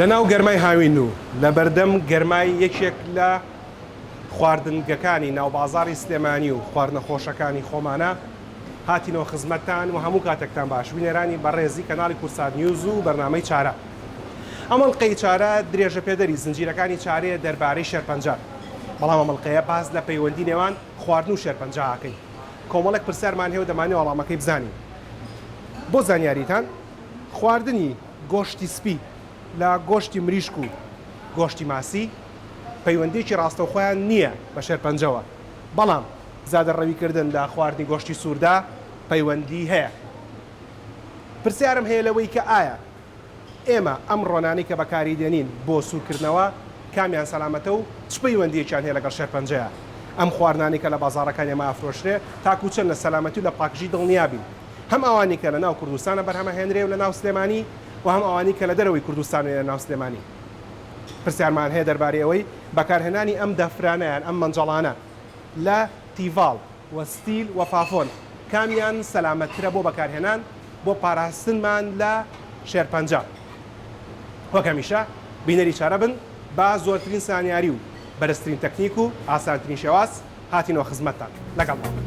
لەناو گەرمای هاوین و لەبەردەم گەرمای یەکێک لە خواردنگەکانی ناوبازاڕی سلێمانی و خواردنە خۆشەکانی خۆمانە هاتینەوە خزمەتتان و هەموو کاتێکتان باش بینەرانی بەڕێزی کەناڵی کوردسات نیوز و بەرنامەی چارە. ئەم ئەڵقەی چارە درێژەپێدەری زنجیرەکانی چارەیە دەربارەی شێرپەنجە، بەڵام ئەم ئەڵقەیە باس لە پەیوەندی نێوان خواردن و شێرپەنجە ئەکەین. کۆمەڵێک پرسیارمان هەیە و دەمانەوێ وەڵامەکەی بزانین. بۆ زانیاریتان خواردنی گۆشتی سپی لە گۆشتی مریشک و گۆشتی ماسی پەیوەندییەکی ڕاستەوخۆیان نییە بە شێرپەنجەوە، بەڵام زیادەڕەویکردن لە خواردنی گۆشتی سووردا پەیوەندی هەیە. پرسیارم هەیە لەوەی کە ئایا ئێمە ئەم ڕۆنانەی کە بەکاری دێنین بۆ سوورکردنەوە کامیان سەلامەتە و چ پەیوەندییەکیان هەیە لەگەڵ شێرپەنجەیا؟ ئەم خواردنانەی کە لە بازاڕەکانی ئێمە ئەفرۆشرێ تاکوو چەند لە سەلامەتی و لە پاکژی دڵنیا بین؟ هەم ئەوانەی کە لە ناو کوردستانە بەرهەمەهێنرێ و لە ناو سلێمانی و هەم ئەوانەی کە لە دەرەوەی کوردستان و لە ناو سلێمانی. پرسیارمان هەیە دەربارەی ئەوەی بەکارهێنانی ئەم دەفرانە یان ئەم مەنجەڵانە لە تیڤاڵ و ستیل و فافۆن کامیان سەلامەتترە بۆ بەکارهێنان بۆ پاراستنمان لە شێرپەنجە؟ وەک هەمیشە بینەری چارە بن بە زۆرترین زانیاری و بەرزترین تەکنیک و ئاسانترین شێواز هاتینەوە خزمەتتان لەگەڵمان بن.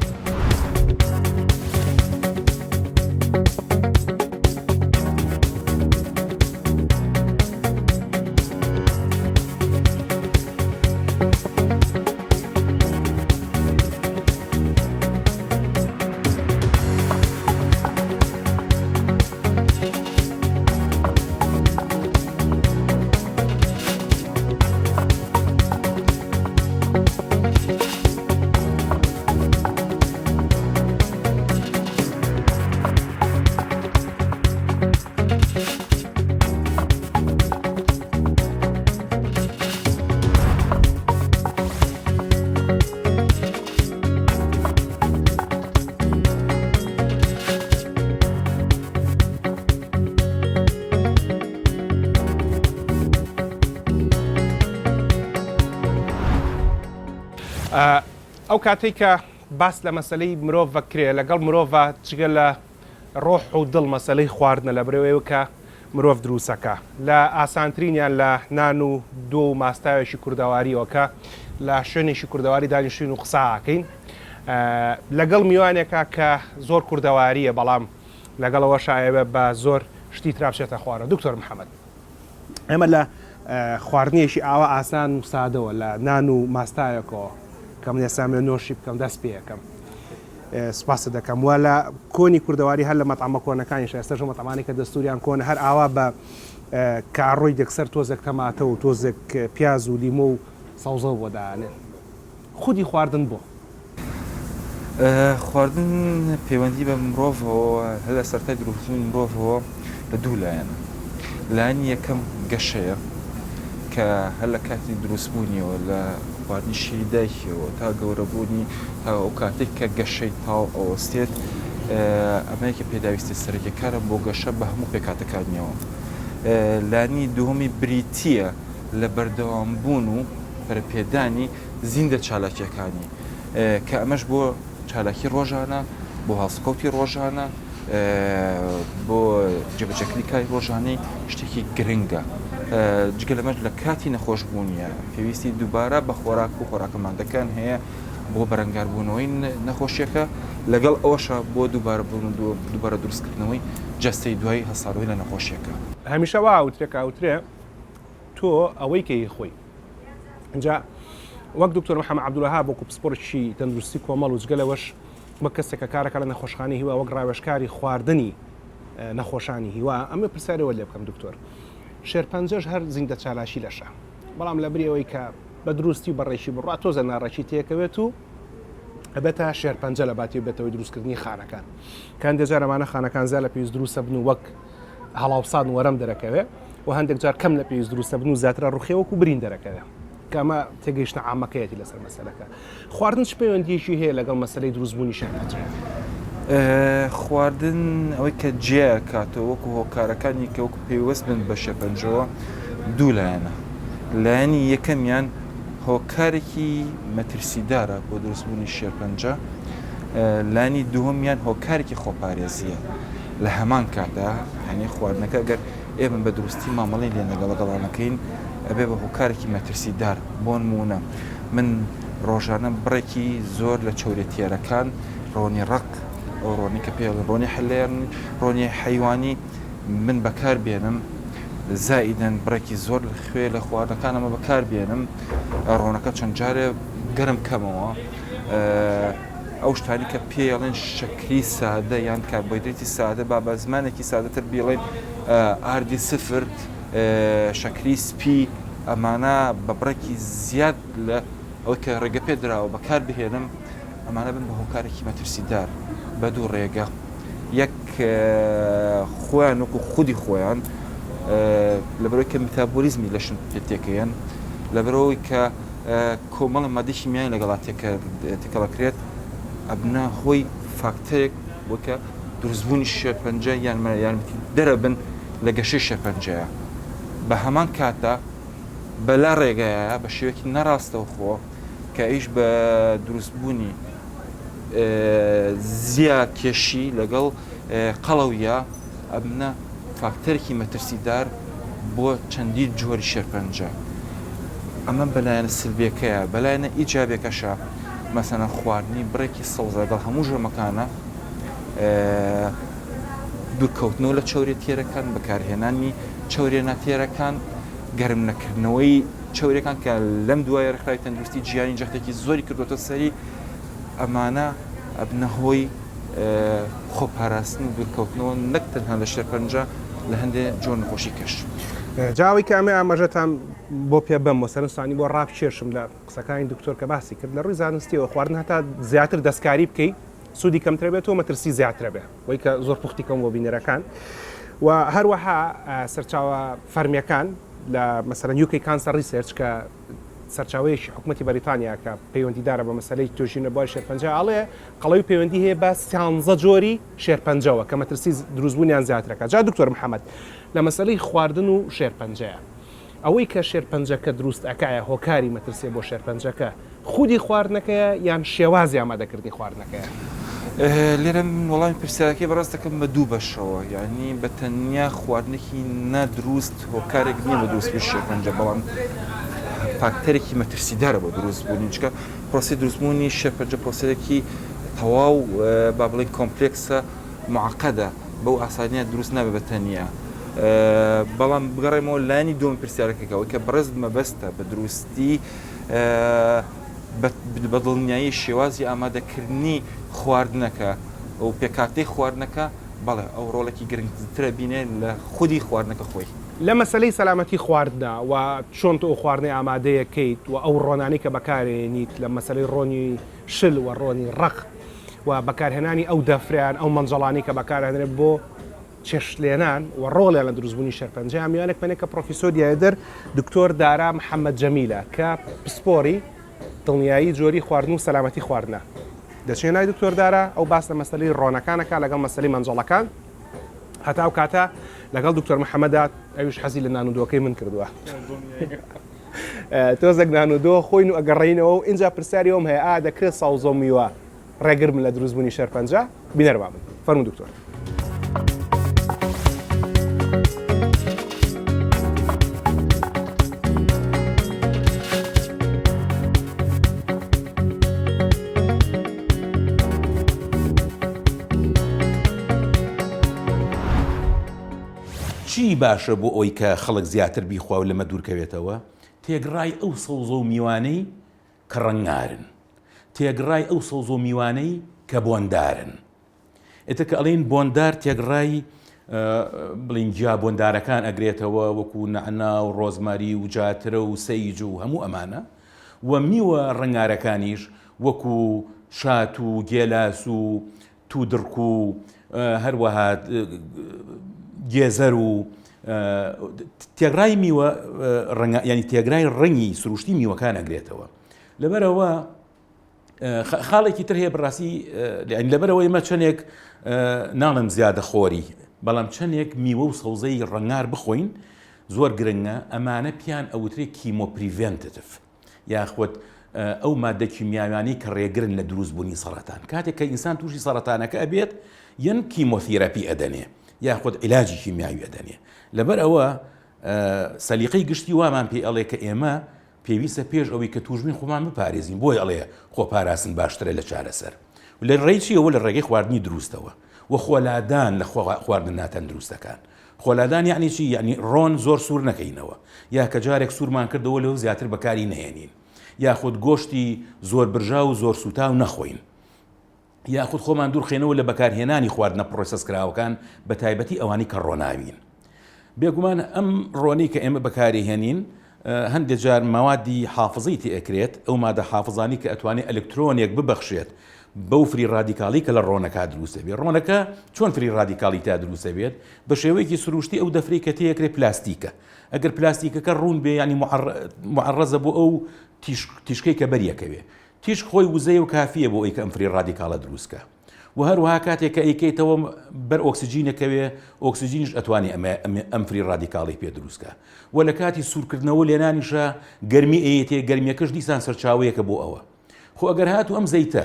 ئەو کاتەی کە باس لە مەسەلەی مرۆڤ کرێ لەگەڵ مرۆڤ جگە لە ڕۆح و دڵ مەسەلەی خواردنە لە برەوەیەوە کە مرۆڤ دروسەکە لە ئاسانترینیان لە نان و دۆ و ماستاوێکی کوردەواریەوە کە لە شوێنێکی کوردەواری دانیشتوین و قسە ئەکەین لەگەڵ میوانێکا کە زۆر کوردەواریە بەڵام لەگەڵ ئەوەشا ئەیەوێ بە زۆر شتی ترا بچێتە خوارەوە دکتۆر محەمەد ئێمە لە خواردنێکی ئاوا ئاسان و سادەوە لە نان و ماستاوێکەوە کە من ئێستا ئەمەوێ نۆشی بکەم دەست پێ ئەکەم سوپاست دەکەم وە لە کۆنی کوردەواری هەر لە مەتعەمە کۆنەکانیش ئێستاش ئەو مەتعەمانەی کە دەستوریان کۆنە هەر ئاوا بە کاڕۆی دەکسەر تۆزێک تەماتە و تۆزێک پیاز و لیمۆ و سەوزەو بۆ دانێن خودی خواردن بۆ؟ خواردن پەیوەندی بە مرۆڤەوە هەر لە سەرەتای دروستبوونی مرۆڤەوە بە دوو لایەنە لایەنی یەکەم گەشەیە کە هەر لە کاتی دروستبوونیەوە لە خواردنی شیری دایکیەوە تا گەورەبوونی تا ئەو کاتێک کە گەشەی تاو ئەوەستێت ئەمە یەکە پێداویستە سەرەکیەکانە بۆ گەشە بە هەموو پێکهاتەکانیەوە لانی دووەمی بریتییە لە بەردەوامبوون و پەرەپێدانی زیندە چالاکیەکانی کە ئەمەش بۆ چالاکی ڕۆژانە، بۆ هەڵسوکەوتی ڕۆژانە، بۆ جێبەجێکردنی کاری ڕۆژانەی شتێکی گرنگە. جگە لەمەش لە کاتی نەخۆشبوونیە پێویستی دووبارە بە خۆراک و خۆراکە مادەکان هەیە بۆ بەرەنگاربوونەوەی نەخۆشیەکە لەگەڵ ئەوەشا بۆ دووبارە دروستکردنەوەی جەستەی دوای هەستانەوەی لە نەخۆشیەکە. هەمیشە وا ئەوترێ کە ئەوترێ تۆ ئەوەی کە ی خۆی. ئینجا وەک دکتۆر محەممەد عەبدولوەهاب وەکو پسپۆڕێکی تەندروستی کۆمەڵ و جگە لەوەش وەک کەسێک کە کارەکە لە نەخۆشخانەی هیوا وەک ڕاوێژکاری خواردنی نەخۆشانی هیوا ئەمە پرسیارەوە لێ بکەم دکتۆر شێرپەنجەش هەر زیندە چالاکی لەشە بەڵام لە بری ئەوەی کە بە دروستی و بەڕێکی بڕوا تۆزە ناڕێکی تێکەوێت و ئەبێتە شێرپەنجە لە باتی بێتەوەی دروستکردنی خانەکان کە هەندێک جار ئەمانە خانەکان زیاد لە پێویست دروستە بن و وەک هەڵاوسان وەرەم دەرەکەوێ و هەندێک جار کەم لە پێویست دروستە بن و زیاترە ڕوخێ وەکو برین دەرەکەوێ کە ئەمە تێگەیشتنە عامەکەیەتی لەسەر مەسەلەکە. خواردن چ پەیوەندییەکی هەیە لەگەڵ مەسەلەی دروستبوونی شێرپەنجە؟ خواردن ئەوەی کە جیا کاتەوە وەکو هۆکارەکانی کە وەکو پەیوەست بن بە شێرپەنجەوە دوو لایەنە. لایەنی یەکەمیان هۆکارێکی مەترسیدارە بۆ دروستبوونی شێرپەنجە، لایەنی دووەمیان هۆکارێکی خۆپارێزییە لە هەمان کاتدا یانی خواردنەکە گەر. ئێمە بە دروستی مامەڵەی لێ لەگەڵ لەگەڵا نەکەین ئەبێ بە هۆکارێکی مەترسیدار بۆنموونە من ڕۆژانە بڕێکی زۆر لە چەوریە تێرەکان ڕۆنی ڕەق ئەو ڕۆنی کە پێ ڕۆنی حلێن ڕۆنی حەیوانی من بەکار بێنم زائیدەن بڕێکی زۆر لە خوێ لە خواردنەکانەمە بەکار بێنم ڕۆنەکە چەند جارێ گەرم کەمەوە ئەو شتانی کە پێڵێن شەکری سادە یان کاربۆیدرێتی سادە با بە زمانێکی سادەتر بیڵێن ئاردی سفر شەکری سپی ئەمانە بە بڕێکی زیاد لە ئەوەی کە ڕێگە پێ دراوە بەکار بهێنم ئەمانە بن بە هۆکارێکی مەترسیدار بە دوو ڕێگە یەک خۆیان وەکو خودی خۆیان لەبەرەوەی کە میتابۆلیزمی لەشن پێ تێکەیەن لەبەرەوەی کە کۆمەڵە مادەی شیمیایی لەگەڵا تێکەڵەکرێت ئەبنە هۆی فاکتەرێک وەکە دروستبوونی شێرپەنجە یان یارمەتی دەرەبن لە گەشەی شێرپەنجەیە بە هەمان کاتە بەلا ڕێگایە بە شێوەیەکی نەڕاستەوخۆ کە ئیش بە دروستبوونی زیا کێشی لەگەڵ قەڵەویە ئەبنە فاکتەرێکی مەترسیدار بۆ چەندین جۆری شێرپەنجە. ئەمە بەلایەنە سلبیەکەیە، بەلایەنە ئیجابیەکەشە مەسەلەن خواردنی بڕێکی سەوزە لەگەڵ هەموو ژەمەکانە، دوورکەوتنەوە لە چەوریە تێرەکان، بەکارهێنانی چەوریە ناتێرەکان، گەرم نەکردنەوەی چەوریەکان کە لەم دوایە ڕێکخراوی تەندروستی جیهانی جەختێکی زۆری کردوەتە سەری، ئەمانە ئەبنە هۆی خۆپاراستن و دوورکەوتنەوە نەک تەنها لە شێرپەنجە لە هەندێ جۆر نەخۆشی کەش. جا ئەوەی کە ئەمەی ئاماژەتان بۆ پێ بەم و سەرنجتانی بۆ ڕابکێشم لە قسەکانی دکتۆر کە باسی کرد لە ڕووی زانستیەوە خواردن هەتا زیاتر دەستکاری بکەی سوودی کەمترە بێت و مەترسی زیاترە بێ وەی کە زۆر پوختی کەم بۆ بینەرەکان و هەروەها سەرچاوە فەرمیەکان لە مەسەلەن UK Cancer Research کە سەرچاوەیەکی حکومەتی بەریتانیا کە پەیوەندیدارە بە مەسەلەی توێژینەوە بواری شێرپەنجە ئەڵێ قەڵەوی پەیوەندی هەیە بە سیانزە جۆری شێرپەنجەوە کە مەترسی دروستبوونیان زیاترەکە جا دکتۆر محەممەد لە مەسەلەی خواردن و شێرپەنجەیە ئەوەی کە شێرپەنجەکە دروست ئەکایە هۆکاری مەترسیە بۆ شێرپەنجەکە خودی خواردنەکەیە یان شێوازی ئامادەکردنی خواردنەکەیە؟ لێرە من وەڵامی پرسیارەکەی بەڕێز دەکەم بە دوو بەشەوە یانی بە تەنیا خواردنێکی نادروست هۆکارێک نییە بۆ دروستبوونی شێرپەنجە بەڵام فاکتەرێکی مەترسیدارە بۆ دروستبوونی چونکە پرۆسەی دروستبوونی شێرپەنجە پرۆسەیەکی تەواو با بڵێین کۆمپلێکسە معقدە بەو ئاسانیە دروست نابێت بە تەنیا بەڵام بگەڕێمەوە لایەنی دووەمی پرسیارەکە ئەوەی کە بەڕێز مەبەستە بە دروستی بە دڵنیایی شێوازی ئامادەکردنی خواردنەکە و پێکهاتەی خواردنەکە بەڵێ ئەو ڕۆڵێکی گرنگترە بینێ لە خودی خواردنەکە خۆی. لە مەسەلەی سەلامەتی خواردنا و چۆن تۆ ئەو خواردنەی ئامادەیەکەیت و ئەو ڕۆنانەی کە بەکارێنیت لە مەسەلەی ڕۆنی شل و ڕۆنی ڕەق و بەکارهێنانی ئەو دەفرەیان ئەو مەنجەڵانەی کە بەکارئەهێنرێت بۆ چێشتلێنان و ڕۆڵیان لە دروستبوونی شێرپەنجەیە، میوانێکمان هەیە کە پڕۆفیسۆر یاریدەر دکتۆر دارا محەمەد جەمیلە کە پسپۆری دڵنیایی جۆری خواردن و سەلامەتی خواردنە. دەچینە لای دکتۆر دارا، ئەو باس لە مەسەلەی ڕۆنەکان ئەکات لەگەڵ مەسەلەی مەنجەڵەکان. هەتا ئەو کاتە لەگەڵ دکتۆر محەمەدا ئەویش حەزی لە نان و دۆکەی من کردووە. تۆزێک نان و دۆ خۆین و ئەگەڕێینەوە و ئینجا پرسیاری ئەوم هەیە ئایا دەکرێت سەوزە و میوە ڕێگر بن لە دروستبوونی شێرپەنجە؟ بینەر بابن. فەرموو دکتۆر. چی باشە بۆ ئەوەی کە خەڵک زیاتر بیخوا و لەمە دوورکەوێتەوە؟ تێگڕای ئەو سەوزە و میوانەی کە ڕەنگارن. تێگڕای ئەو سەوزە و میوانەی کە بۆندارن. ئیتر کە ئەڵێین بۆندار تێگڕای بڵین گیا بۆندارەکان ئەگرێتەوە وەکو نەعنا و ڕۆزماری و جاترە و سەیج و هەموو ئەمانە و میوە ڕەنگارەکانیش وەکو شات و گێلاس و تودڕک و هەروەها گێزەر و تێگرای میوە ڕەنگە ینی تێگرای ڕەنگی سروشتی میوەکان ئەگرێتەوە لەبەرەوە خاڵێکی تر هەیە بەڕاستی لەبەرەوە ئێمە چەندێک ناڵم زیادە خۆری بەڵام چەندێک میوە و سەوزەی ڕەنگار بخۆین زۆر گرنگە ئەمانە پیان ئەوترێ chemopreventative یاخود ئەو مادە کیمیاویانەی کە ڕێگرن لە دروستبوونی سەرەتان کاتێک کە ئینسان تووشی سەرەتانەکە ئەبێت یەن chemotherapy ئەدەنێ. یاخود عیلاجی کیمیاوی ئەدەنێ. لەبەر ئەوە سەلیقەی گشتی وامان پێ ئەڵێ کە ئێمە پێویستە پێش ئەوەی کە تووشبووین خۆمان بپارێزین، بۆیە ئەڵێ خۆپاراستن باشترە لە چارەسەر. لە ڕێی چییەوە؟ لە ڕێگەی خواردنی دروستەوە و خۆلادان لە خواردنە ناتەندروستەکان. خۆلادان یەعنی چی؟ یەعنی ڕۆن زۆر سوور نەکەینەوە، یا کە جارێک سوورمان کردەوە لەو زیاتر بەکاری نەهێنین، یاخود گۆشتی زۆر برژاو و زۆر سووتاو نەخۆین. یاخود خۆمان دوورخەینەوە لە بەکارهێنانی خواردنە process کراوەکان بە تایبەتی ئەوانەی کە ڕۆناوین. بێگومان ئەم ڕۆنەی کە ئێمە بەکاری هێنین هەندێک جار مەوادی حافزەی تێئەکرێت، ئەو مادە حافزانی کە ئەتوانێت ئەلکترۆنێک ببەخشێت بەو free radical ی کە لە ڕۆنەکە دروست دەبێت. ڕۆنەکە چۆن free radical ی تا دروست دەبێت؟ بە شێوەیەکی سروشتی ئەو دەفرەی کە تێیەکرێت پلاستیکە. ئەگەر پلاستیکەکە ڕوون بێ یانی معەڕەزە بۆ ئەو تیشکەی کە بەریەکەوێ. تیشک خۆی وزەیە و کافیە بۆ ئەوی کە ئەم free radical ە دروست کا و هەروەها کاتێک کە ئەیکەیتەوە بەر ئۆکسجینەکەوێ ئۆکسجینیش ئەتوانێ ئەم free radical ی پێ دروست کا و لە کاتی سوورکردنەوە لێنانیشە گەرمی ئەیەتێ گەرمیەکەش دیسان سەرچاوەیەکە بۆ ئەوە خۆ ئەگەر هاتوو ئەم زەیتە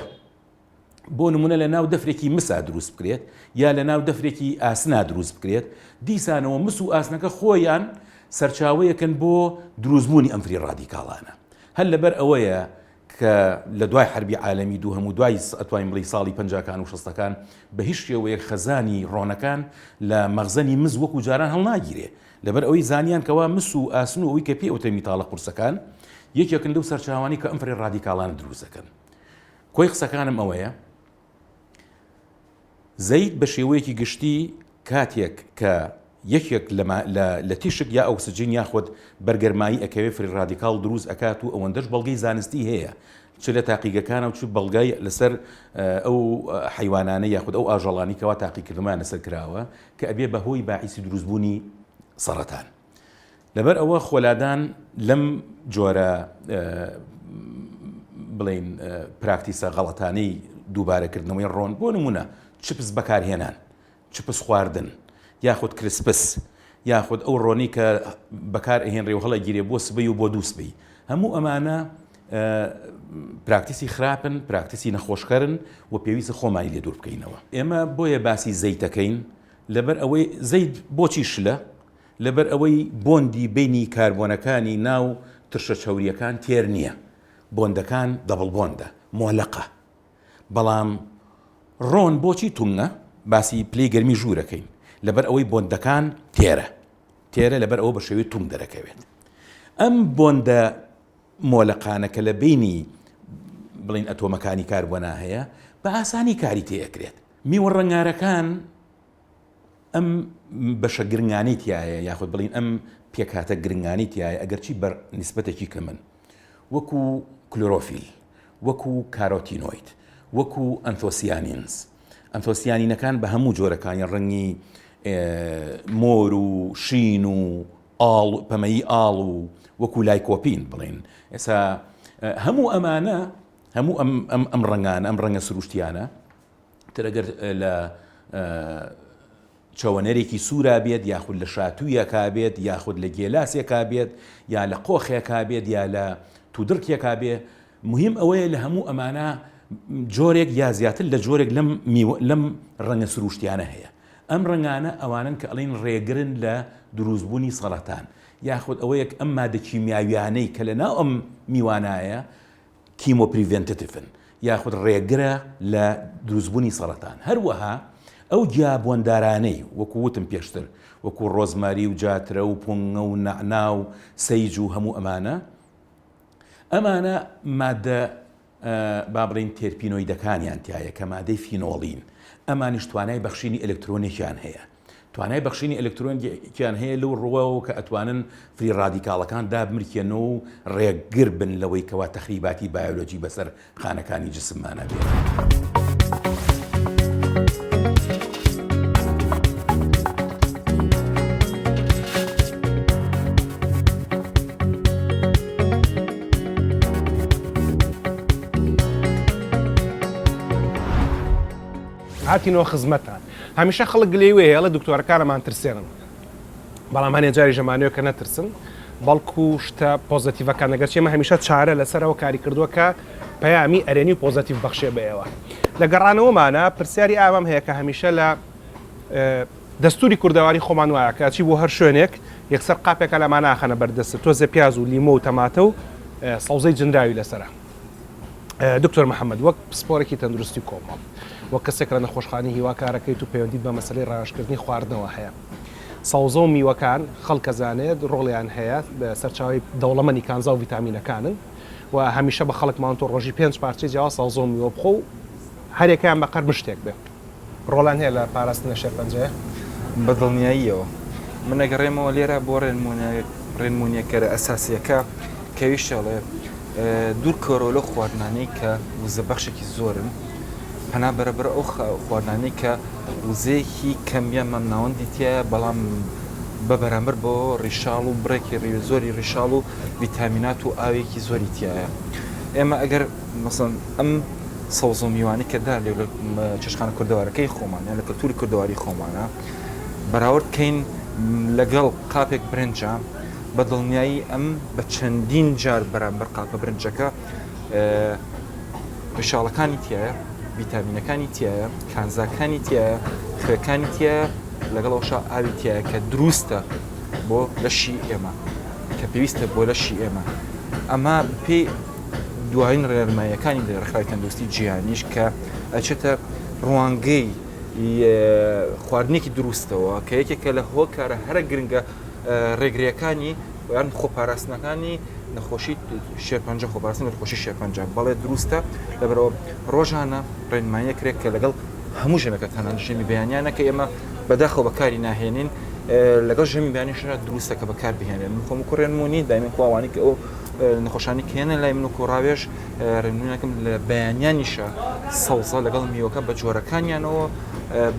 بۆ نمونە لە ناو دەفرێکی مسا دروست بکرێت یا لە ناو دەفرێکی ئاسنا دروست بکرێت دیسانەوە مس و ئاسنەکە خۆیان سەرچاوەیەکن بۆ دروستبوونی ئەم free radical انە هەر لەبەر ئەوەیە کە لە دوای حەربی عالەمی دووهەم و دوای ئەتوانین بڵێین ساڵی پەنجاکان و شەستەکان بە هیچ شێوەیەک خەزانی ڕۆنەکان لە مەخزەنی مس وەکو جاران هەڵناگیرێ لەبەر ئەوەی زانیان کەوا مس و ئاسن و ئەوەی کە پێی ئەوترێ میتاڵە قورسەکان یەکێکن لەو سەرچاوانەی کە ئەم free radical انە دروست دەکەن. کۆی قسەکانم ئەوەیە زەیت بە شێوەیەکی گشتی کاتێک کە یەکێک لە تیشک یا ئۆکسجین یاخود بەرگەرمایی ئەکەوێ free radical دروست ئەکات و ئەوەندەش بەڵگەی زانستی هەیە چ لە تاقیگەکانە و چ بەڵگای لەسەر ئەو حیوانانە یاخود ئەو ئاژەڵانی کەوا تاقیکردنەوەیان لەسەر کراوە کە ئەبێ بەهۆی باعیسی دروستبوونی سەڕەتان. لەبەر ئەوە خۆلادان لەم جۆرە بڵێین practice ە غەڵەتانەی دووبارەکردنەوەی ڕۆن بۆ نمونە چپس بەکارهێنان چپس خواردن یاخود crisps یاخود ئەو ڕۆنی کە بەکار ئەهێنرێ و هەڵەگیرێ بۆ سبەی و بۆ دوو سبەی هەموو ئەمانە practice ی خراپن practice ی نەخۆشکەرن و پێویستە خۆمانی لێ دوور بکەینەوە ئێمە بۆیە باسی زەیتەکەین لەبەر ئەوەی زەیت بۆچی شلە لەبەر ئەوەی bond ی بەینی کاربۆنەکانی ناو ترشە چەورییەکان تێر نییە، bond ەکان double bond ە، مۆلەقە. بەڵام ڕۆن بۆچی تونگە؟ باسی پلەی گەرمی ژوورەکەین. لەبەر ئەوەی bond ەکان تێرە. تێرە لەبەر ئەوە بە شێوەی تونگ دەرەکەوێت. ئەم bond ە مۆلەقانە کە لە بەینی بڵێین ئەتۆمەکانی کاربۆنا هەیە، بە ئاسانی کاری تێ ئەکرێت. میوە ڕەنگارەکان ئەم بەشە گرنگانەی تیایە یاخود بڵین ئەم پێکهاتە گرنگانەی تیایە ئەگەرچی بەر نیسبەتێکی کەمن وەکو کلۆرۆفیل وەکو carotenoid وەکو anthocyanins ئەنتۆسیانینەکان بە هەموو جۆرەکانی ڕەنگی مۆر و شین و ئاڵ پەمەیی ئاڵ و وەکو lycopene بڵێن ئێستا هەموو ئەمانە هەموو ئەم ئەم ڕەنگانە ئەم ڕەنگە سروشتیانە تر ئەگەر لە چەوەنەرێکی سوورا بێت یاخود لە شاتوویەکا بێت یاخود لە گێلاسێکا بێت یا لە قۆخێکا بێت یا لە تودڕکێکا بێ مهم ئەوەیە لە هەموو ئەمانە جۆرێک یا زیاتر لە جۆرێک لەم لەم ڕەنگە سروشتیانە هەیە ئەم ڕەنگانە ئەوانن کە ئەڵین ڕێگرن لە دروستبوونی سەرەتان یاخود ئەوەیەک ئەم مادە کیمیاویانەی کە لە ناو ئەم میوانایە chemopreventative ن یاخود ڕێگرە لە دروستبوونی سەڕەتان، هەروەها ئەو گیا بۆندارانەی وەکو وتم پێشتر وەکو ڕۆزماری و جاترە و پونگە و نەعنا و sage و هەموو ئەمانە ئەمانە مادە با بڵێین تێرپینۆیدەکانیان تایە کە مادەی فینۆڵین ئەمانیش توانای بەخشینی ئەلکترۆنێکیان هەیە توانای بەخشینی ئەلکترۆنێکیان هەیە لەو ڕووەوە کە ئەتوانن free radical ەکان دابمرکێنەوە و ڕێگر بن لەوەی کەوا تەخریباتی بایۆلۆجی بەسەر خانەکانی جسممانا بێت. هاتینەوە خزمەتتان. هەمیشە خەڵک گلەی وەیە ئەڵێ دکتۆرەکانمان ترسێنن بەڵام هەنێ جاریش ئەمانەوێ کە نەترسن بەڵکو شتە پۆزەتیڤەکان ئەگەرچی ئێمە هەمیشە چارە لەسەرەوە کاری کردووە کە پەیامی ئەرێنی و پۆزەتیڤ بەخشێ بە ئێوە لە گەڕانەوەمانە پرسیاری ئاوام هەیە کە هەمیشە لە. دەستوری کوردەواری خۆمان وایە کە ئەچی بۆ هەر شوێنێک یەکسەر قاپێکە لەمانە ئەخەنە بەر دەستت تۆزێ پیاز و لیمۆ و تەماتە و سەوزەی جنراوی لەسەرە. دکتۆر محەممەد وەک پسپۆرێکی تەندروستی کۆمەڵ وەک کەسێک لە نەخۆشخانەی هیوا کارەکەیت و پەیوەندیت بە مەسەلەی ڕاوێژکردنی خواردنەوە هەیە سەوزە و میوەکان خەڵک ئەزانێت ڕۆڵیان هەیە سەرچاوەی دەوڵەمەنی کانزا و ڤیتامینەکانن و هەمیشە بە خەڵک ماون تۆ ڕۆژی پێنج پارچەی جیاواز سەوزە و میوە بخۆ و هەرێکەیان بە قەر مشتێک بێ. ڕۆڵیان هەیە لە پاراستن لە شێرپەنجەیە؟ بە دڵنیاییەوە. من ئەگەڕێمەوە لێرە بۆ ڕێنمونیەکەرە ئەساسیەکە کە ئەویش ئەڵێ دوور کەوەرەوە لەو خواردنانەی کە وزە بەخشێکی زۆرن، پەنا بەرە بەر ئەو خواردنانەی کە وزەیەکی کەم یان مامناوەندی تیایە بەڵام بە بەرامبەر بۆ ڕیشاڵ و بڕێکی زۆری ڕیشاڵ و ڤیتامینات و ئاوێکی زۆری تیایە. ئێمە ئەگەر مەسەن ئەم سەوزە و میوانەی کە دار لێ لە چێشتخانە کوردەوارەکەی خۆمان یان لە کەلتوری کوردەواری خۆمانە بەراورد کەین لەگەڵ قاپێک برنجە بە دڵنیایی ئەم بە چەندین جار بەرامبەر قاپە برنجەکە ڕیشاڵەکانی تایە ڤیتامینەکانی تایە کانزاکانی تایە خوێکانی تایە لەگەڵ ئەوشا ئاوی تایە کە دروستە بۆ لەشی ئێمە کە پێویستە بۆ لەشی ئێمە ئەمە پێی دوایین ڕێنماییەکانی ڕێکخراوی تەندروستی جیهانیش کە ئەچێتە ڕوانگەی خواردنێکی دروستەوە کە یەکێکە لە هۆکارە هەرە گرنگە ڕێگریەکانی یان خۆپاراستنەکانی نەخۆشی شێرپەنجە خۆپاراستن لە نەخۆشی شێرپەنجە بەڵێ دروستە لەبەرەوە ڕۆژانە ڕێنماییە کرێت کە لەگەڵ هەموو ژەمەکە تەنانەت ژەمی بەیانیانە کە ئێمە بەداخەوە بەکاری ناهێنین لەگەڵ ژەمی بەیانیشدا دروستە کە بەکار بهێنێن من خۆم کوڕێنمونی دایمە خواوانی کە ئەو نەخۆشانی کە هێنە لای من و ڕاوێژ ڕێنمونیەکەم لە بەیانیانیشە سەوزە لەگەڵ میوەکە بە جۆرەکانیانەوە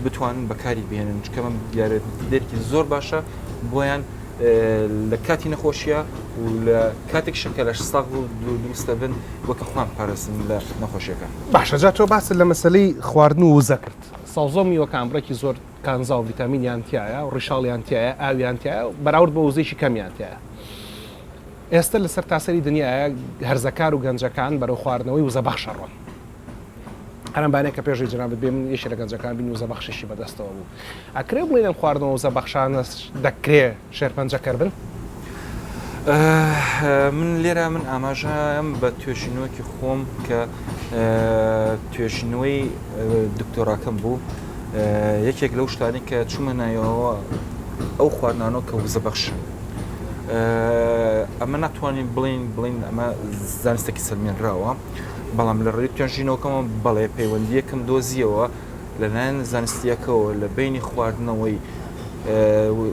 بتوانن بەکاری بهێنن چکە من یارمەتیدەرێکی زۆر باشە بۆیان لە کاتی نەخۆشیە و لە کاتێک شەکە لەش ساغ و دروستە بن وەکە خۆیان پارێزن لە نەخۆشیەکە. باشە جا تۆ باست لە مەسەلەی خواردن و وزە کرد سەوزە و میوەکان بڕێکی زۆر کانزا و ڤیتامینیان تیایە و ڕیشاڵیان تیایە ئاویان تیایە و بەراورد بە وزەیەکی کەمیان تیایە ئێستە لە سەرتاسەری دنیایە هەرزەکار و گەنجەکان بەرەو خواردنەوەی وزەبەخش ئەڕۆن. هەر ئەم بانەی کە پێشەوەی جەنابت بێ من یەکێ لە گەنجەکان بین وزەبەخشیشی بەدەستەوە بوو. ئەکرێ بڵێین ئەم خواردنەوە وزەبەخشانە دەکرێ شێرپەنجەکەر بن؟ من لێرە من ئاماژەم بە توێژینەوەکی خۆم کە توێژینەوەی دکتۆراکەم بوو یەکێک لەو شتانی کە چوومە نایەوە ئەو خواردنانەوە کە وزەبەخشن ئەمە ناتوانین بڵین بڵین ئەمە زانستێکی سەلمێنراوە بەڵام لە ڕێی توێژینەوەکەمە بەڵێ پەیوەندیەکەم دۆزیەوە لەلایەن زانستیەکەەوە لە بینی خواردنەوەی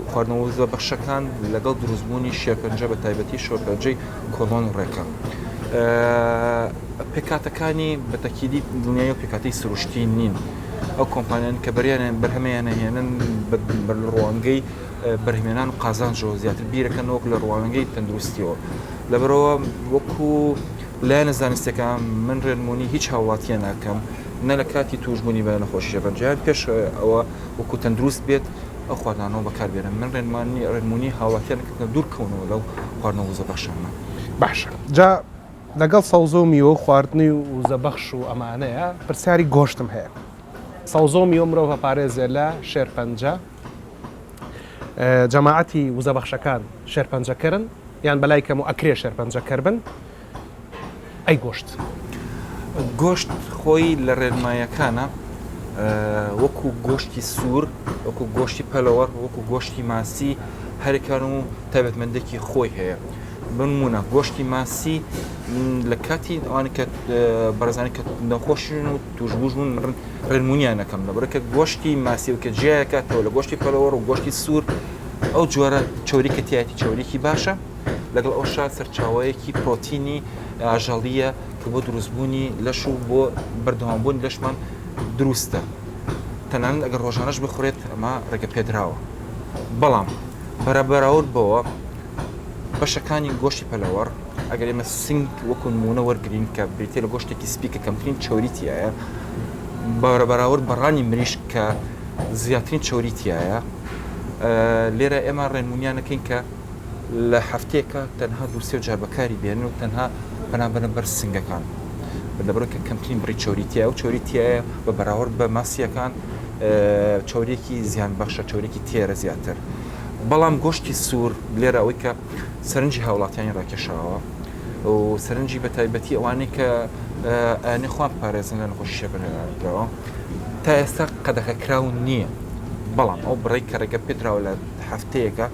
خواردنەوە وزە بەخشەکان لەگەڵ دروستبوونی شێرپەنجە بە تایبەتی شۆرپەنجەی کۆڵۆن و ڕێکە پێکاتەکانی بە تەکیدی دڵنیایی و پێکاتی سروشتی نین ئەو کۆمپانیان کە بەریانیان بەرهەمیانە هێنن بە ڕوانگەی بەرهەمێنان و قازانجەوە زیاتر بیرەکەن وەک لە ڕوانگەی تەندروستیەوە لەبەرەوە وەکو لایەنە زانستیەکان من ڕێنمونی هیچ هاوڵاتیە ناکەم نە لە کاتی توشبوونی بە نەخۆشی شێرپەنجە یان پێش ئەوە وەکو تەندروست بێت ئەو خواردنانەوە بەکاربێنن من ڕێنمانی ڕێنمونی هاوڵاتیان کردن دوور کەونەوە لەو خواردنە وزەبەخشانە. باشە جا لەگەڵ سەوزە و میوە و خواردنی وزەبەخش و ئەمانەیە پرسیاری گۆشتم هەیە سەوزە و میوە مرۆڤ ئەپارێزێ لە شێرپەنجە جەماعەتی وزەبەخشەکان شێرپەنجەکەرن یان بەلای کەم و ئەکرێ شێرپەنجەکەر بن ئەی گۆشت؟ گۆشت خۆی لە ڕێنمایەکانە وەکو گۆشتی سوور وەکو گۆشتی پەلەوەڕ وەکو گۆشتی ماسی هەرکان و تایبەتمەندێکی خۆی هەیە بنمونە گۆشتی ماسی لە کاتی ئەوان کە بەڕێزانی کە نەخۆشن و توشبووش بوون من ڕێنمونیان نەکەم لەبەرە کە گۆشتی ماسی و کە جیایەکاتەوە لە گۆشتی پەلەوەڕ و گۆشتی سوور ئەو جۆرە چوری کە تایەتی چوریکی باشە لەگەڵ ئەوشا سەرچاوەیەکی پرۆتینی ئاژەڵییە کە بۆ دروستبوونی لەش و بۆ بەردەوامبوونی لەشمان دروستە تەنانەت ئەگەر ڕۆژانەش بخورێت ئەمە ڕێگە پێدراوە بەڵام بەرە بەراورد بەوە بەشەکانی گۆشتی پەلەوەڕ ئەگەر ئێمە سنگ وەکو نمونە وەرگین کە بریتە لە گۆشتێکی سپی کە کەمترین چەوری تایە بەرە بەراورد بەڕانی مریشک کە زیاترین چەوری تایە لێرە ئێمە ڕێنمونیانەکەین کە لە هەفتەیەکا تەنها دوو سێ جار بەکاری بێنن و تەنها پەنا بەرن بەر سنگەکان. لەبەرئەوەی کە کەمترین بڕی چەوری تیایە و چەوری تیایە بە بەراورد بە ماسییەکان چەوریەکی زیان بەخشە چەوریەکی تێرە زیاتر بەڵام گۆشتی سوور لێرە ئەوەی کە سەرنجی هاوڵاتیانی ڕاکێشاوە و سەرنجی بە تایبەتی ئەوانەی کە ئەیانێ خۆیان بپارێزن لە نەخۆشی شێرپەنجەوە تا ئێستا قەدەخەکراو نییە بەڵام ئەو بڕی کە ڕێگە پێدراوە لە هەفتەیەکە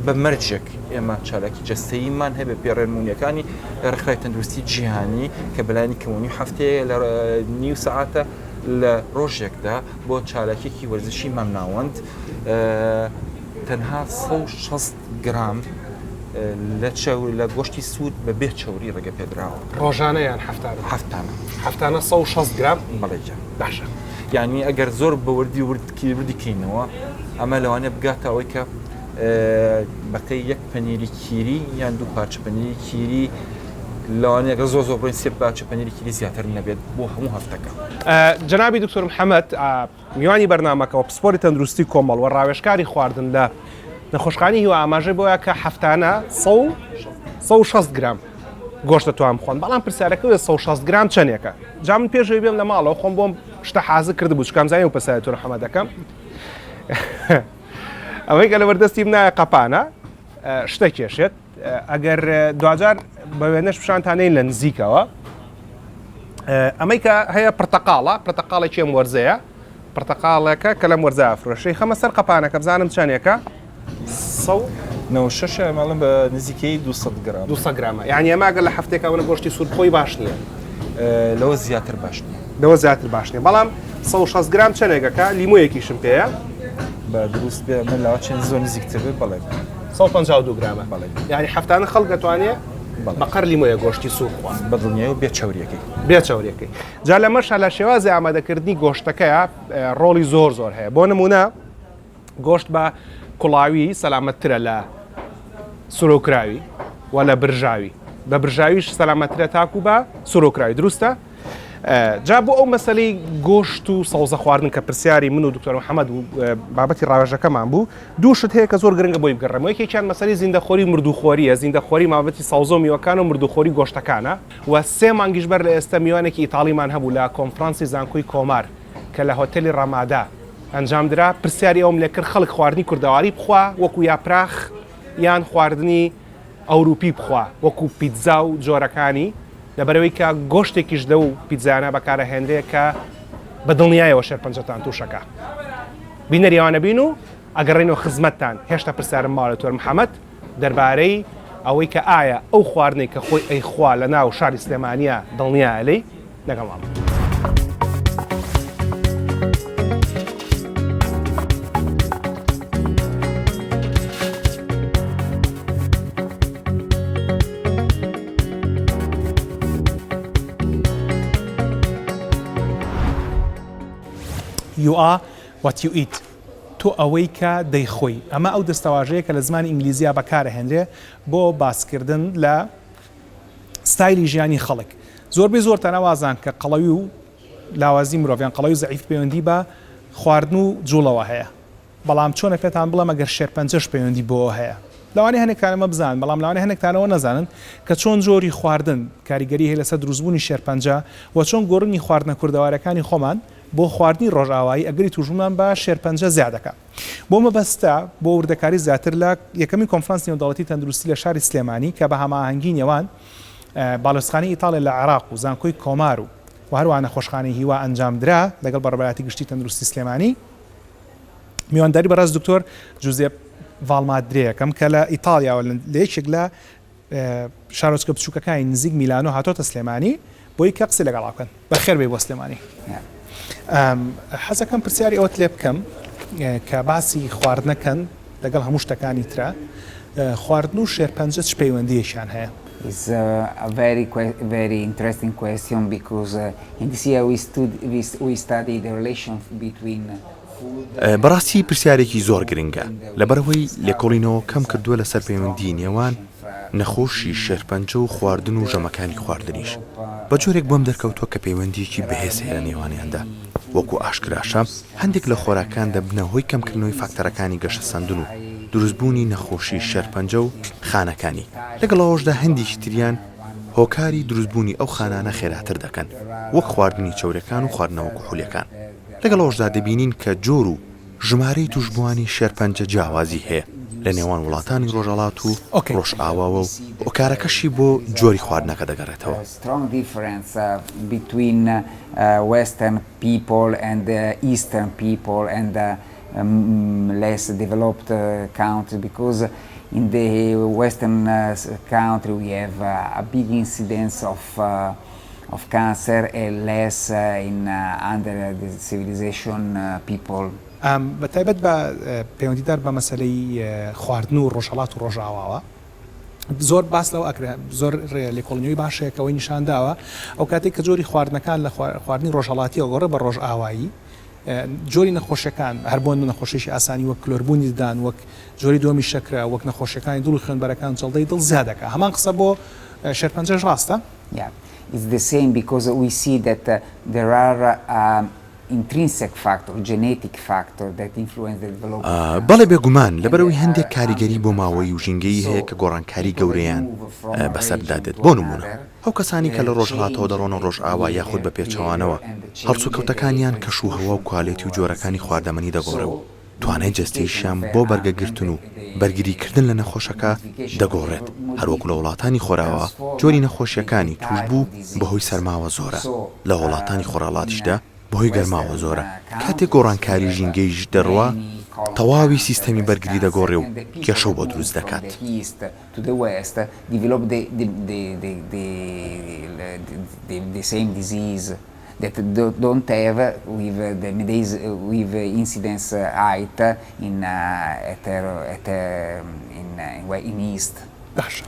بە مەرجێک ئێمە چالاکی جەستەییمان هەبێ پێ ڕێنمونیەکانی ڕێکخراوی تەندروستی جیهانی کە بەلایەنی کەمەوە نیو هەفتەیە لە نیو سەعاتە لە ڕۆژێکدا بۆ چالاکیەکی وەرزشی مامناوەند تەنها 160 گرام لە چەور لە گۆشتی سوور بە بێ چەوری ڕێگە پێدراوە. ڕۆژانە یان هەفتانە؟ هەفتانە. هەفتانە 160 گرام؟ بەڵێ گیان. باشە. یانی ئەگەر زۆر بە وردی ورد وردی کەینەوە ئەمە لەوانەیە بگاتە ئەوەی کە بەقەی یەک پەنیری کیری یان دوو پارچە پەنیری کیری لەوانەیە گەر زۆر زۆر بڕۆین سێ پارچە پەنیری کیری زیاتر نەبێت بۆ هەموو هەفتەکە. جەنابی دکتۆر محەمەد میوانی بەرنامەکە و پسپۆری تەندروستی کۆمەڵ و ڕاوێژکاری خواردن لە نەخۆشخانەی هیوا ئاماژەی بۆیە کە هەفتانە 160 گرام گۆشت دەتوان بخۆن بەڵام پرسیارەکە 160 گرام چەندێکە جا من پێشەوەی بێم لە ماڵەوە خۆم بۆم شتە حازر کردبوو چکام زانی و پرسیاری تۆ محەمەد دەکەم ئەوەی کە لەبەردەستی منایە قەپانە شتە کێشێت ئەگەر دواجار بە وێنەش پیشانتانەین لە نزیکەوە ئەمەی کە هەیە پرتەقاڵە پرتەقاڵێکی ئەم وەرزەیە پرتەقاڵێکە کە لەم وەرزە ئەفرۆشەی خەمە سەر قەپانەکە بزانم چەندێکە 96 ئەمەڵم بە نزیکەی 200 گرام 200 گرامە یعنی ئەمە ئەگەر لە هەفتێکا وەنە گۆشتی سوور بخۆی باش نییە لەوە زیاتر باش نییە لەوە زیاتر باش نییە بەڵام 160 گرام چەندێکەکە لیمۆیەکیشم پێیە بە دروست بێ من لاوە چەند زۆر نزیکتر بێت بەڵێ 152 گرامە بەڵێ یعنی هەفتانە خەڵک دەتوانێ بەقەر لیمۆیە گۆشتی سوور خوا بە دڵنیایی و بێ چەوریەکەی بێ چەوریەکەی جا لەمەشا لە شێوازی ئامادەکردنی گۆشتەکەیە ڕۆڵی زۆر زۆر هەیە بۆ نمونە گۆشت بە کوڵاوی سەلامەتترە لە سورۆکراوی و لە برژاوی بە برژاویش سەلامەترە تاکو بە سورۆکراوی دروستە جا بۆ ئەو مەسلەی گۆشت و سەوزە خواردن کە پرسیاری من و دکتۆر محەممەد و بابەتی ڕاوێژەکەمان بوو دوو شت هەیە کە زۆر گرنگە بۆی بگەڕێمەوە یەکێکیان مەسەلەی زیندەخۆری و مردووخۆرییە زیندەخۆری مابەتی سەوزە و میوەکان و مردووخۆری گۆشتەکانە و سێ مانگیش بەر لە ئێستا میوانێکی ئیتاڵیمان هەبوو لە کۆنفرانسی زانکۆی کۆمار کە لە هۆتێلی ڕامادا ئەنجام درا پرسیاری ئەوم لێ کرد خەڵک خواردنی کوردەواری بخوا وەکو یاپراخ یان خواردنی ئەوروپی بخوا وەکو پیتزا و جۆرەکانی لەبەرئەوەی کە گۆشتێکیش لەو پیتزایانە بەکارئەهێنرێ کە بە دڵنیایەوە شێرپەنجەتان تووشەکا. بینەری ئەوانە بین و ئەگەڕێینەوە خزمەتتان. هێشتا پرسیارم ماوە لە دکتۆر محەمەد دەربارەی ئەوەی کە ئایا ئەو خواردنەی کە خۆی ئەیخوا لە ناو شاری سلێمانییە دڵنیایە لێی؟ لەگەڵمان بن. You are what you eat تۆ ئەوەی کە دەیخۆی. ئەمە ئەو دەستەواژەیە کە لە زمانی ئینگلیزیا بەکارئەهێنرێ بۆ باسکردن لە ستایلی ژیانی خەڵک. زۆربەی زۆرتان ئەوازان کە قەڵەوی و لاوازی مرۆڤ یان قەڵەوی و زەعیف پەیوەندی بە خواردن و جوڵەوە هەیە. بەڵام چۆنە پێتان بڵێم ئەگەر شێرپەنجەش پەیوەندی بەوە هەیە. لەوانەیە هەنێکتان ئەمە بزانن بەڵام لەوانەیە هەنێکتان ئەوە نەزانن کە چۆن جۆری خواردن کاریگەری هەیە لەسەر دروستبوونی شێرپەنجە و چۆن گۆڕینی خواردنە کوردەوارەکانی خۆمان بۆ خواردنی ڕۆژئاوایی ئەگەری تووشبوونمان بە شێرپەنجە زیاد دەکات. بۆ مەبەستە بۆ وردەکاری زیاتر لە یەکەمین کۆنفرانسی نێودەوڵەتی تەندروستی لە شاری سلێمانی کە بە هەماهەنگی نێوان باڵیۆزخانەی ئیتاڵیا لە عێراق و زانکۆی کۆمار و و هەروەها نەخۆشخانەی هیوا ئەنجامدرا لەگەڵ بەڕێوەبەرایەتی گشتی تەندروستی سلێمانی میوانداری بەڕێز دکتۆر جوزێپ ڤاڵمادرێ یەکەم کە لە ئیتاڵیاوە لە یەکێک لە شارۆچکە بچووکەکانی نزیک میلانۆ هاتۆتە سلێمانی بۆی کە قسەی لەگەڵا بکەن. بەخێر بێی بۆ سلێمانی. حەزەکەم پرسیاری ئەوەت لێ بکەم کە باسی خواردنەکەن لەگەڵ هەموو شتەکانی ترا خواردن و شێرپەنجە چ پەیوەندییەکیان هەیە؟ It's a very very interesting question because in this year we we study the relation between بەڕاستی پرسیارێکی زۆر گرنگە، لەبەرئەوەی لێکۆڵینەوەکەم کردووە لەسەر پەیوەندی نێوان نەخۆشی شێرپەنجە و خواردن و ژەمەکانی خواردنیش، بە جۆرێک بۆم دەرکەوتووە کە پەیوەندییەکی بەهێز هەیە لە نێوانیاندا، وەکو ئاشکراشە هەندێک لە خۆراکان دەبنە هۆی کەمکردنەوەی فاکتەرەکانی گەشەسەندن و دروستبوونی نەخۆشی شێرپەنجە و خانەکانی، لەگەڵ ئەوەشدا هەندێکی تریان. هۆکاری دروستبوونی ئەو خانانە خێراتر دەکەن، وەک خواردنی چەورەکان و خواردنەوە کحولیەکان. لەگەڵ ئەوەشدا دەبینین کە جۆر و ژمارەی تووشبووانی شێرپەنجە جیاوازی هەیە لە نێوان وڵاتانی ڕۆژهەڵات و ڕۆژئاواوە و هۆکارەکەشی بۆ جۆری خواردنەکە دەگەڕێتەوە. less developed country because in the western country we have a big incidence of of cancer and less in under the civilization people. بە تایبەت بە پەیوەندیدار بە مەسەلەی خواردن و ڕۆژهەڵات و ڕۆژئاواوە زۆر باس لەوە ئەکرێ زۆر لێکۆڵینەوەی باش هەیە کە ئەوەی نیشان داوە ئەو کاتێک کە جۆری خواردنەکان لە خواردنی ڕۆژهەڵاتیەوە گۆڕێ بە ڕۆژئاوایی جۆری نەخۆشیەکان هەر بۆ نەخۆشیی ئاسانی وەک کلۆربوونی ددان وەک جۆری دووەمی شەکرە وەک نەخۆشیەکانی دڵ و خوێنبەرەکان جەڵدەی دڵ زیاد دەکا هەمان قسە بۆ شێرپەنجەش ڕاستە؟ Yeah, it's the same because we see that there are intrinsic factor, genetic factor that influence the development of cancer. بەڵێ بێگومان، لەبەرئەوەی هەندێک کاریگەری بۆماوەیی و ژینگەیی هەیە کە گۆڕانکاری گەورەیان بەسەردا دێت، بۆ نموونە ئەو کەسانەی کە لە ڕۆژهەڵاتەوە دەڕۆنە ڕۆژئاوا یاخود بە پێچەوانەوە، هەڵسوکەوتەکانیان کەش و هەوا و کوالێتی و جۆرەکانی خواردەمەنی دەگۆڕێ و توانای جەستەیشیان بۆ بەرگەگرتن و بەرگریکردن لە نەخۆشەکە دەگۆڕێت، هەروەکو لە وڵاتانی خۆراوا جۆری نەخۆشییەکانی تووشبوو بەهۆی سەرماوە زۆرە، لە وڵاتانی خۆرهەڵاتیشدا بەهۆی گەرماوە زۆرە، کاتێک گۆڕانکاری ژینگەییش دەڕوا تەواوی سیستەمی بەرگری دەگۆڕێ و کێشەو بۆ دروست دەکات. to the west develop the the the the the the, the same disease that don't have with the days with incidence height in at at in in east. باشە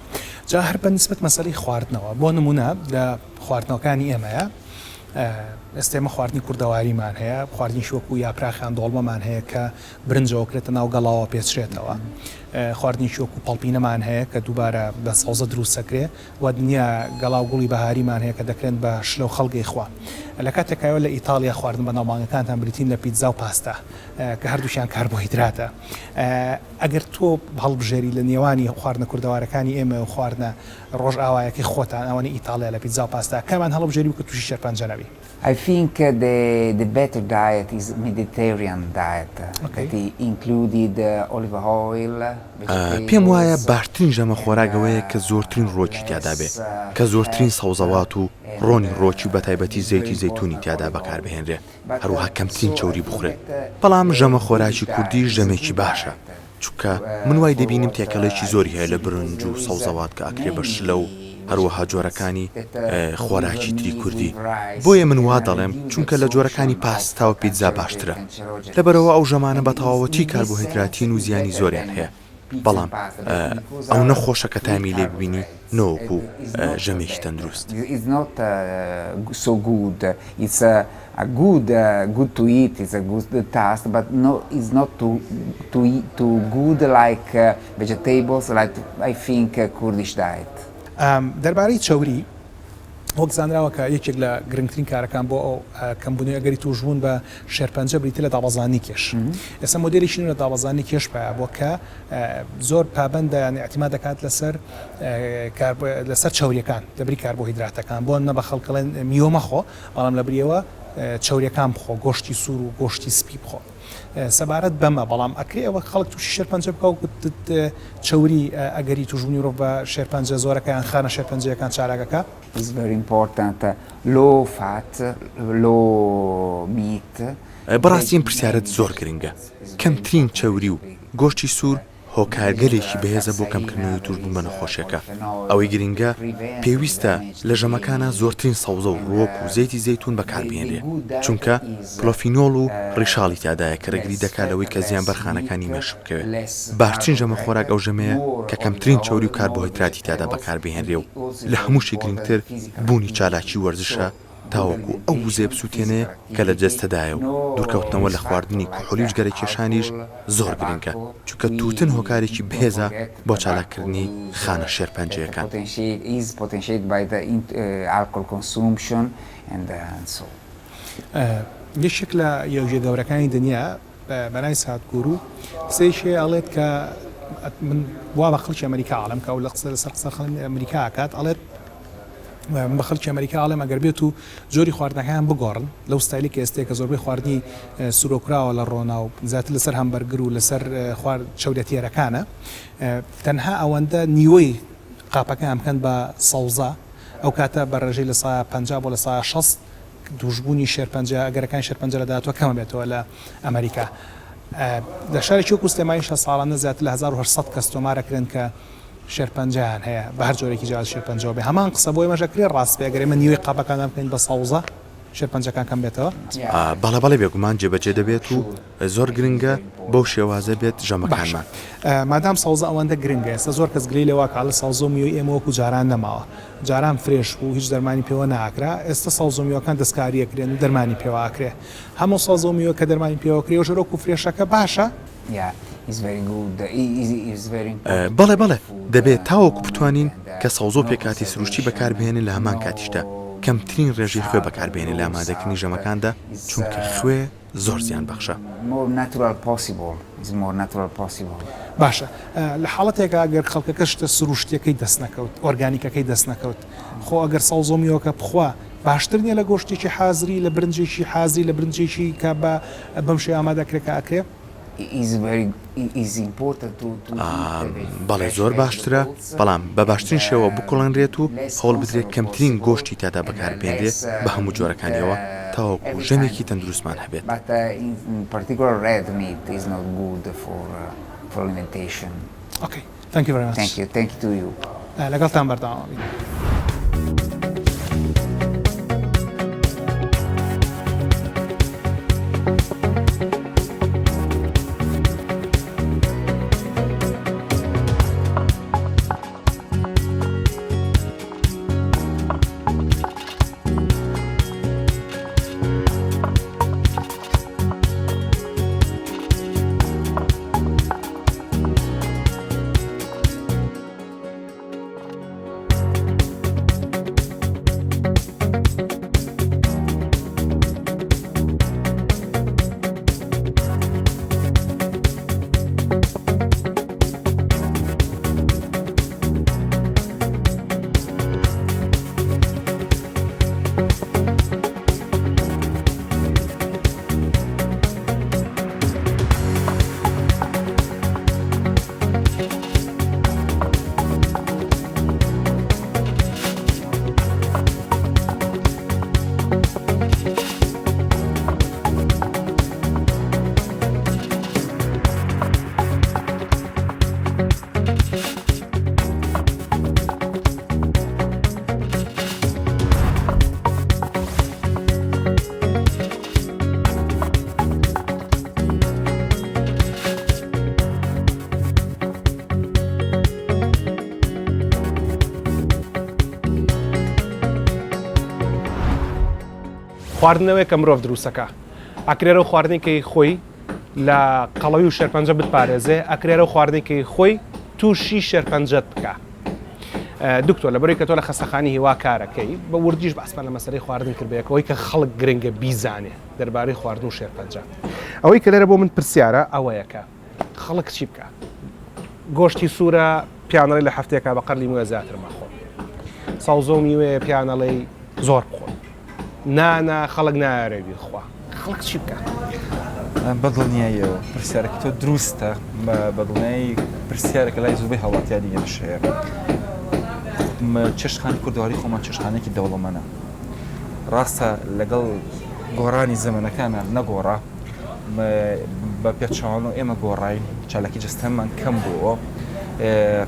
جا هەر بە نسبەت مەسەلەی خواردنەوە بۆ نمونە لە خواردنەوەکانی ئێمەیە ئێستا ئێمە خواردنی کوردەواریمان هەیە خواردنیش وەکو یاپراخیان دۆڵمەمان هەیە کە برنجەوە کرێتە ناو گەڵاوە پێچرێتەوە. خواردنێکی وەکو پەڵپینەمان هەیە کە دووبارە بە سەوزە دروست دەکرێ و دنیا گەڵا و گوڵی بەهاریمان هەیە کە دەکرێن بە شلە و خەڵک ئەیخوا. لە کاتێکایەوە لە ئیتاڵیا خواردن بەناوبانگەکانتان بریتین لە پیتزا و پاستا کە هەردووکیان کاربۆهیدراتە. ئەگەر تۆ هەڵبژێری لە نێوانی خواردنە کوردەوارەکانی ئێمە و خواردنە ڕۆژئاوایەکەی خۆتان ئەوانەی ئیتاڵیا لە پیتزا و پاستا کامیان هەڵبژێری و کە تووشی شێرپەنجە نەبی؟ I think the the better diet is Mediterranean diet that included olive oil, پێم وایە باشترین ژەمە خۆراک ئەوەیە کە زۆرترین ڕووەکی تیادا بێ، کە زۆرترین سەوزەوات و ڕۆنی ڕووەکی و بەتایبەتی زەیتی زەیتوونی تیادا بەکاربهێنرێ، هەروەها کەمترین چەوری بخورێت. بەڵام ژەمە خۆراکی کوردیش ژەمێکی باشە. چونکە من وای دەبینم تێکەڵێکی زۆری هەیە لە برنج و سەوزەوات کە ئەکرێ بە شلە و هەروەها جۆرەکانی خۆراکی تری کوردی بۆیە من وا دەڵێم چونکە لە جۆرەکانی پاستا و پیتزا باشترە لەبەرئەوە ئەو ژەمانە بە تەواوەتی کاربۆهێدراتین و زیانی زۆریان هەیە بەڵام ئەونە خۆشە کە تامی لێ ببینی نەوەکو ژەمێکی تەندروست. A good good to eat is a good taste but no is not too too too good like vegetables like I think Kurdish diet. دەربارەی چەوری، وەک زانراوە کە یەکێک لە گرنگترین کارەکان بۆ ئەو کەمبوونەوەی ئەگەری تووشبوون بە شێرپەنجە بریتیە لە دابەزاندنی کێش. ئێستا مۆدێلێکی نوێ لە دابەزاندنی کێش پەیا بووە کە زۆر پابەندە یان ئیعتیماد دەکات لەسەر لەسەر چەوریەکان لەبری کاربۆهیدراتەکان بۆ نمونە بە خەڵک ئەڵێن میوە مەخۆ بەڵام لەبریەوە چەوریەکان بخۆ گۆشتی سوور و گۆشتی سپی بخۆ سەبارەت بەمە بەڵام ئەکرێ ئەوە خەڵک تووشی شێرپەنجە بکە و چەوری ئەگەری تووشبوونی مرۆڤ بە شێرپەنجە زۆرەکە یان خانە شێرپەنجەیەکان چالاکەکە. Is very important low fat low meat. بەڕاستی ئەم پرسیارەت زۆر گرنگە کەمترین چەوری و گۆشتی سوور هۆکارگەلێکی بەهێزە بۆ کەمکردنەوەی تووشبوون بە نەخۆشیەکە، ئەوەی گرنگە پێویستە لە ژەمەکانا زۆرترین سەوزە و ڕووەک و زەیتی زەیتوون بەکاربهێنرێ، چونکە پلۆفینۆڵ و ڕیشاڵی تیادایە کە ڕێگری دەکات لەوەی کە زیان بەر خانەکانی مێشک بکەوێت. باشترین ژەمە خۆراک ئەو ژەمەیە کە کەمترین چەوری و کاربۆهیدراتی تیادا بەکاربهێنرێ و لە هەمووشی گرنگتر بوونی چالاکی وەرزشە تاوەکو ئەو وزەیە بسوتێنێ کە لە جەستەدایە و دوورکەوتنەوە لە خواردنی کحولی و جگەرەکێشانیش زۆر گرنگە، چونکە تووتن هۆکارێکی بەهێزە بۆ چالاککردنی خانە شێرپەنجەیەکان. یەکێک لە یۆگیە گەورەکانی دنیا بەناوی سادگورو قسەیەکی هەیە ئەڵێت کە من وا بە خەڵکی ئەمریکا ئەڵێم کە ئەو لە قسە لەسەر قسە خەڵکی ئەمریکا ئەکات ئەڵێت. من بە خەڵکی ئەمریکا ئەڵێم ئەگەر بێت و جۆری خواردنەکەیان بگۆڕن لەو ستایلی کە ئێستەیە کە زۆربەی خواردنی سورۆکراوە لە ڕۆنا و زیاتر لەسەر هەمبەرگر و لەسەر خوارد چەوریە تێرەکانە تەنها ئەوەندە نیوەی قاپەکەیان بکەن بە سەوزە ئەو کاتە بە ڕێژەی لە سایە 50 بۆ لە سایە 60 تووشبوونی شێرپەنجە ئەگەرەکانی شێرپەنجە لە داهاتووە کەمە بێتەوە لە ئەمریکا لە شارێکی وەکو سلێمانیشە ساڵانە زیاتر لە 1800 کەس تۆمارەکرێن کە شێرپەنجەیان هەیە بە هەر جۆرێکی جیاواز شێرپەنجەوە بێ هەمان قسە بۆ ئێمەش ئەکرێ ڕاست بێ ئەگەر ئێمە نیوەی قاپەکانمان بکەین بە سەوزە شێرپەنجەکان کەم بێتەوە؟ بەڵێ بەڵێ بێگومان جێبەجێ دەبێت و زۆر گرنگە بەو شێوازە بێت باشە ژەمەکانمان. مادام سەوزە ئەوەندە گرنگە ئێستا زۆر کەس گلەی لەوە ئەکا ئەڵێ سەوزە و میوەی ئێمە وەکو جاران نەماوە جاران fresh بوو هیچ دەرمانی پێوە ناکرا ئێستا سەوزە و میوەکان دەستکاری ئەکرێن و دەرمانی پێوە ئەکرێ هەموو سەوزە و میوە کە دەرمانی پێوە ئەکرێ ئەوش هەر وەکو fresh ەکە باشە؟ بەڵێ بەڵێ دەبێت تاوەکو بتوانین کە سەوزە و پێکهاتەی سروشتی بەکاربهێنین لە هەمان کاتیشدا کەمترین ڕێژەی خوێ بەکاربهێنین لە ئامادەکردنی ژەمەکاندا چونکە خوێ زۆر زیان بەخشە. باشە لە حاڵەتێکا گەر خەڵکەکە شتە سروشتیەکەی دەست نەکەوت ئۆرگانیکەکەی دەست نەکەوت خۆ ئەگەر سەوزە و میوەکە بخوا باشتر نیە لە گۆشتێکی حازری لە برنجێکی حازری لە برنجێکی کە بە بەم شێوە ئامادە ئەکرێ کە ئەکرێ؟ بەڵێ زۆر باشترە، بەڵام بە باشترین شێوە بکوڵێنرێت و هەوڵ بدرێت کەمترین گۆشتی تیادا بەکاربهێنرێت بە هەموو جۆرەکانیەوە تاوەکو ژەمێکی تەندروستمان هەبێت. Thank you very much. Thank you. Thank you to you. لەگەڵتان بەردەوام ئەبین. خواردنەوەیە کە مرۆڤ دروستەکە ئەکرێرە و خواردنێکی خۆی لە قەڵەوی و شێرپەنجە بتپارێزێ ئەکرێرە و خواردنێکی خۆی تووشی شێرپەنجەت بکە دکتۆر لەبەرەی کە تۆ لە خەستەخانی هیوا کارەکەی بە وردیش باسمان لە مەسەلەی خواردن کرد بەیەکەوەی کە خەڵک گرنگە بیزانێ دەربارەی خواردن و شێرپەنجە ئەوەی کە لێرە بۆ من پرسیارە ئەوەیە کە خەڵک چی بکە گۆشتی سوورە پیانەڵی لە هەفتەیەکا بە قەر لیمۆیە زیاتر مەخۆ سەوزە و میوەیە پیانەڵی زۆر بخۆ نانە خەڵک نایەرێ بیخوا خەڵک چی بکات؟ بەدڵنیاییەوە پرسیارەکە تۆ دروستە بەدڵنیایی پرسیارەکە لای زۆربەی هاوڵاتیانی ئێمەش هەیە چێشتخانی کوردەواری خۆمان چێشتخانێکی دەوڵەمەنە ڕاستە لەگەڵ گۆڕانی زەمەنەکانە نەگۆڕا بە پێچەوانەوە ئێمە گۆڕاین چالاکی جەستەمان کەم بووە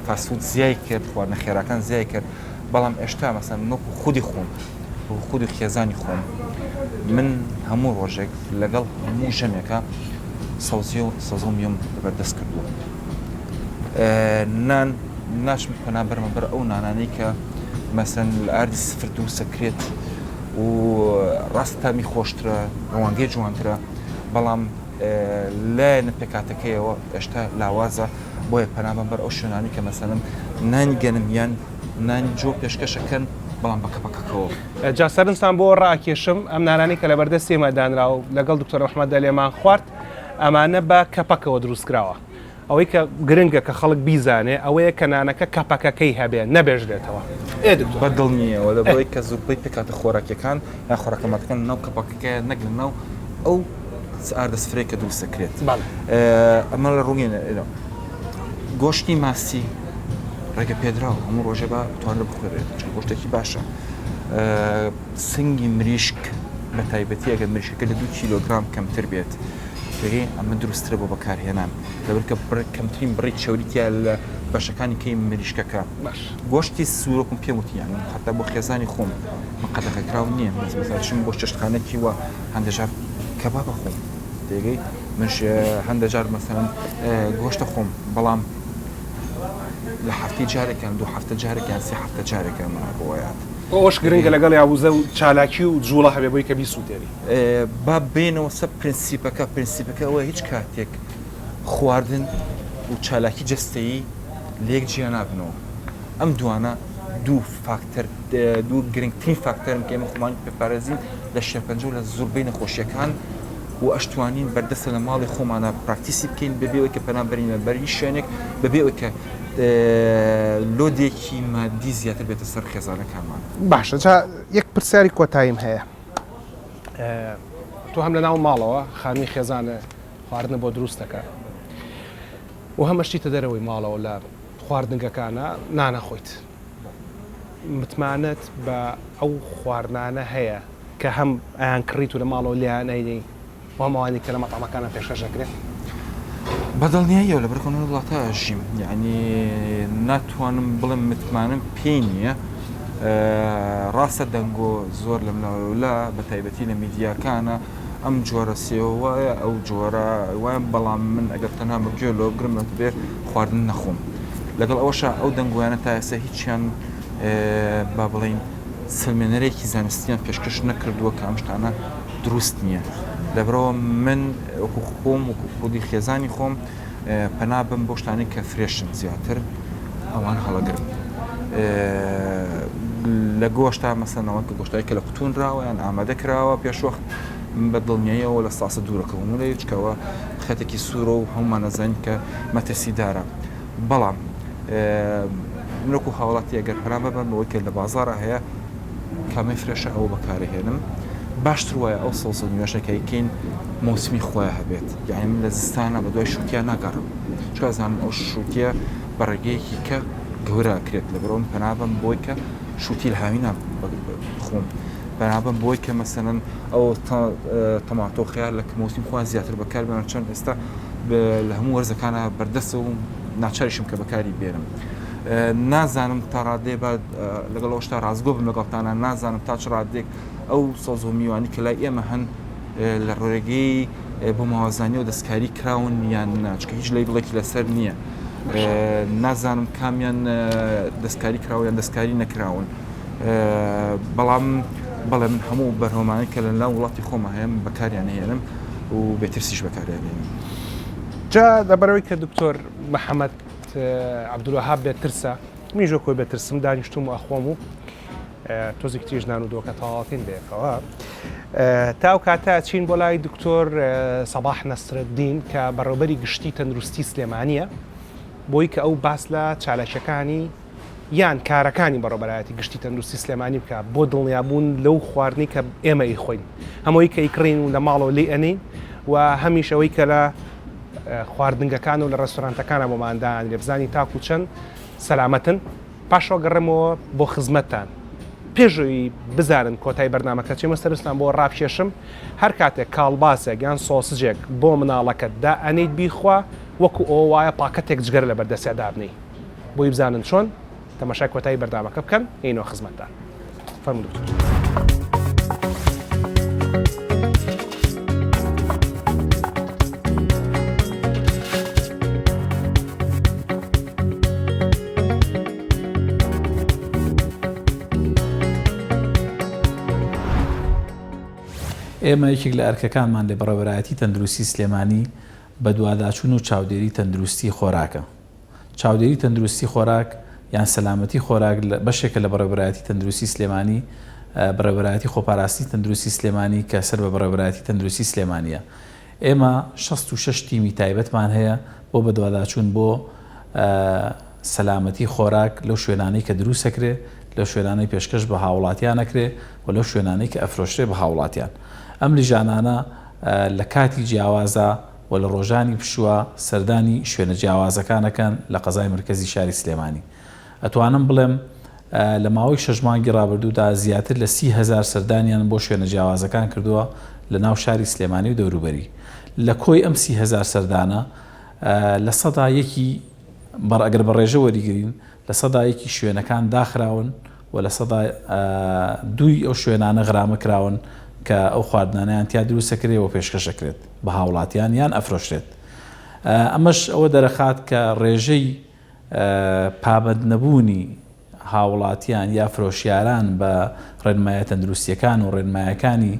fast food زیای کرد خواردنە خێراکان زیای کرد بەڵام ئێشتا مەسەن من وەکو خودی خۆم وەکو خودی خێزانی خۆم من هەموو ڕۆژێک لەگەڵ هەموو ژەمێکە سەوزی و سەوزە و میوەم لەبەردەست کردووە نان ناچم پەنا بەرمە بەر ئەو نانانەی کە مەسەن لە ئاردی سفر دروستەکرێت و ڕاست تامی خۆشترە ڕوانگەی جوانترە بەڵام لایەنە پێکاتەکەیەوە ئێشتا لاوازە بۆیە پەنا بەم بەر ئەو شوێنانەی کە مەسەلەن نانی گەنم یان نانی جۆ پێشکەش ئەکەن بەڵام بە کەپەکەکەوە. جا سەرنجتان بۆ ڕاکێشم ئەم نانانەی کە لەبەردەستی ئێمە دانرا و لەگەڵ دکتۆر محمد دەلێمان خوارد ئەمانە بە کەپەکەوە دروست کراوە. ئەوەی کە گرنگە کە خەڵک بیزانێ ئەوەیە کە نانەکە کەپەکەکەی هەبێ نەبێژرێتەوە. ئێ دکتۆر. بە دڵنییەوە لەبەرئەوەی کە زۆربەی پێکهاتە خۆراکیەکان یان خۆراکە مادەکان لەناو کەپەکەکەیە نەک لەناو ئەو ئاردە سفرەیە کە دروست دەکرێت. ئەمە لە ڕووی گۆشتی ماسی ڕێگە پێدراو هەموو ڕۆژێ بە توانرێت بخورێت چونکە گۆشتێکی باشە. سنگی مریشک بە تایبەتی ئەگەر مریشکەکە لە دوو کیلۆگرام کەمتر بێت تێگەی ئەمە دروستترە بۆ بەکارهێنان لەبەر کە بڕ کەمترین بڕی چەوری تیا لە بەشەکانی کەی مریشکەکە باش گۆشتی سوورۆکم پێم وتی یانی حتا بۆ خێزانی خۆم من قەدەغەکراو نییە بەس مەسەلەن چم بۆ چێشتخانەکی وە هەندێک جار کەباب ئەخۆم تێگەی منش هەندێک جار مەسەلەن گۆشتە خۆم بەڵام لە هەفتەی جارێکیان دوو هەفتە جارێکیان سێ هەفتە جارێکیان بۆیات ئەوەش گرنگە لەگەڵیا وزە و چالاکی و جوڵە هەبێ بۆی کە بیسوتێنی. با بێینەوە سەر پرنسیپەکە، پرنسیپەکە ئەوەیە هیچ کاتێک خواردن و چالاکی جەستەیی لەیەک جیا نابنەوە. ئەم دوانە دوو فاکتەر دوو گرنگترین فاکتەرن کە ئێمە خۆمانی پێپارێزین لە شێرپەنجە و لە زۆربەی نەخۆشیەکان و ئەشتوانین بەردەستە لە ماڵی خۆمانە پراکتیسی بکەین بەبێ ئەوەی کە پەنا بەرینە بەر هیچ شوێنێک بەبێ ئەوەی کە لۆدێکی مادی زیاتر بێتە سەر خێزانەکانمان. باشە جا یەک پرسیاری کۆتاییم هەیە تۆ هەم لە ناو ماڵەوە خانمی خێزانە خواردنە بۆ دروست دەکات و هەم ئەشتیتە دەرەوەی ماڵەوە لە خواردنگەکانە نانە خۆیت متمانەت بە ئەو خواردنانە هەیە کە هەم ئەیان کڕیت و لە ماڵەوە لێیان ئەینی و هەم ئەوانەی کە لە مەتعەمەکانە پێشکەش دەکرێت؟ بە دڵنیاییەوە لەبەر ئەوەی لەم وڵاتە ئەژیم یعنی ناتوانم بڵێم متمانەم پێی نییە ڕاستە دەنگۆ زۆر لەم لا بە تایبەتی لە میدیاکانە ئەم جۆرە سێوە وایە ئەو جۆرە وایە بەڵام من ئەگەر تەنها بە گوێ لۆ بگرم دەبێ خواردن نەخۆم لەگەڵ ئەوەشا ئەو دەنگۆیانە تا ئێستا هیچیان با بڵێین سلمێنەرێکی زانستیان پێشکەش نەکردووە کە ئەم شتانە دروست نییە لەبەرئەوە من وەکو خۆم وەکو خودی خێزانی خۆم پەنا بم بۆ شتانەی کە فرێشن زیاتر ئەوان هەڵەگرم لە گۆشتا مەسەن ئەوە کە گۆشتای کە لە قوتونراوە یان ئامادە کراوە پێش وەخت بە دڵنیاییەوە لە ساسە دوورەکەون و لە هیچکەوە خەتێکی سوورە و هەمومان ئەزانین کە مەترسیدارە بەڵام من وەکو هاوڵاتی ئەگەر پەنا ببەم بەوەی کە لە بازاڕا هەیە کامەی فرێشە ئەوە بەکارەهێنم باشتر وایە ئەو سەوزە میوەشە کە ئەیکەین مۆسمی خۆیان هەبێت یعنی من لە زستانە بە دوای شووتیا ناگەڕم چونکە ئەزانم ئەو شووتیە بە ڕێگەیەکی کە گەورە ئەکرێت لەبەرئەوە من پەنا بەم بۆی کە شووتی لە هاوینا بخۆم پەنا بەم بۆی کە مەسەلەن ئەو تەماتۆ خەیار لە مۆسمی خۆیان زیاتر بەکار بێنم چەند ئێستا لە هەموو وەرزەکانە بەردەستە و ناچاریشم کە بەکاری بێنم نازانم تا ڕادەیە با لەگەڵ ئەوشتا ڕاستگۆ بم لەگەڵتانە نازانم تا چ ڕادێک ئەو سەوز و میوانی کە لای ئێمە هەن لە ڕێگەی بۆ ماوەزانی و دەستکاری کراون یان نا چونکە هیچ لەیبڵێکی لەسەر نییە نازانم کامیان دەستکاری کراوە یان دەستکاری نەکراون بەڵام بەڵێ من هەموو بەرهەمانەی کە لە ناو وڵاتی خۆمە هەیە بەکاریان هێنم و بێترسیش بەکاریان هێنم. جا لەبەرئەوەی کە دکتۆر محەمەد عەبدولوەهاب بێترسە منیش وەک خۆی بێترسم دانیشتوم و ئەخۆم و تۆزێکی تریش نان و دۆکە تەواوەکەین بەیەکەوە تا ئەو کاتە ئەچین بۆ لای دکتۆر سەباح نەسرەدین کە بەڕێوبەری گشتی تەندروستی سلێمانیە بۆی کە ئەو باس لە چالاکیەکانی یان کارەکانی بەڕێوبەرایەتی گشتی تەندروستی سلێمانی بکە بۆ دڵنیابوون لەو خواردنی کە ئێمە ئیخۆین هەمەوەی کە ئیکڕین و لە ماڵەوە لێی ئەنین و هەمیش ئەوەی کە لە خواردنگەکان و لە ڕێستۆرانتەکانە بۆمان دانرێ بزانین تاکو چەند سەلامەتن پاشەوە گەڕێمەوە بۆ خزمەتتان پێشەوی بزانن کۆتای بەرنامەکە چێمە سەرستان بۆ ڕابکێشم هەر کاتێک کاڵباسێک یان سۆسجێک بۆ مناڵەکەت دا ئەنیت بیخوا وەکو ئەوە وایە پاکەتێک جگەرە لە بەردەستیا دابنێی بۆی بزانن چۆن تەماشای کۆتایی بەرنامەکە بکەن یەینەوە خزمەتتان فەرموو دکتۆر. ئێمە یەکێک لە ئەرکەکانمان لە بەڕێوەبەرایەتی تەندروستی سلێمانی بەدواداچوون و چاودێری تەندروستی خۆراکە. چاودێری تەندروستی خۆراک یان سەلامەتی خۆراک بەشێکە لە بەڕێوەبەرایەتی تەندروستی سلێمانی، بەڕێوەبەرایەتی خۆپاراستنی تەندروستی سلێمانی کە سەر بە بەڕێوەبەرایەتی تەندروستی سلێمانییە. ئێمە 66 تیمی تایبەتمان هەیە بۆ بەدواداچوون بۆ سەلامەتی خۆراک لەو شوێنانەی کە دروست ئەکرێ، لەو شوێنانەی پێشکەش بە هاوڵاتیان ئەکرێ و لەو شوێنانەی کە ئەفرۆشرێ بە هاوڵاتیان. ئەم لیژانانە لە کاتی جیاوازا و لە ڕۆژانی پشووە سەردانی شوێنە جیاوازەکان ئەکەن لە قەزای مەرکەزی شاری سلێمانی. ئەتوانم بڵێم لە ماوەی شەش مانگی ڕابردوودا زیاتر لە 30هزار سەردانیان بۆ شوێنە جیاوازەکان کردووە لە ناو شاری سلێمانی و دەوروبەری. لە کۆی ئەم 30هزار سەردانە لە سەدا یەکی بەڕ ئەگەر بە ڕێژە وەریگرین لە سەدا یەکی شوێنەکان داخراون و لە سەدا دووی ئەو شوێنانە غرامە کراون کە ئەو خواردنانەیان تیا دروست ئەکرێ و پێشکەش ئەکرێت بە هاوڵاتیان یان ئەفرۆشرێت. ئەمەش ئەوە دەرەخات کە ڕێژەی پابەند نەبوونی هاوڵاتیان یا فرۆشیاران بە ڕێنمایە تەندروستیەکان و ڕێنمایەکانی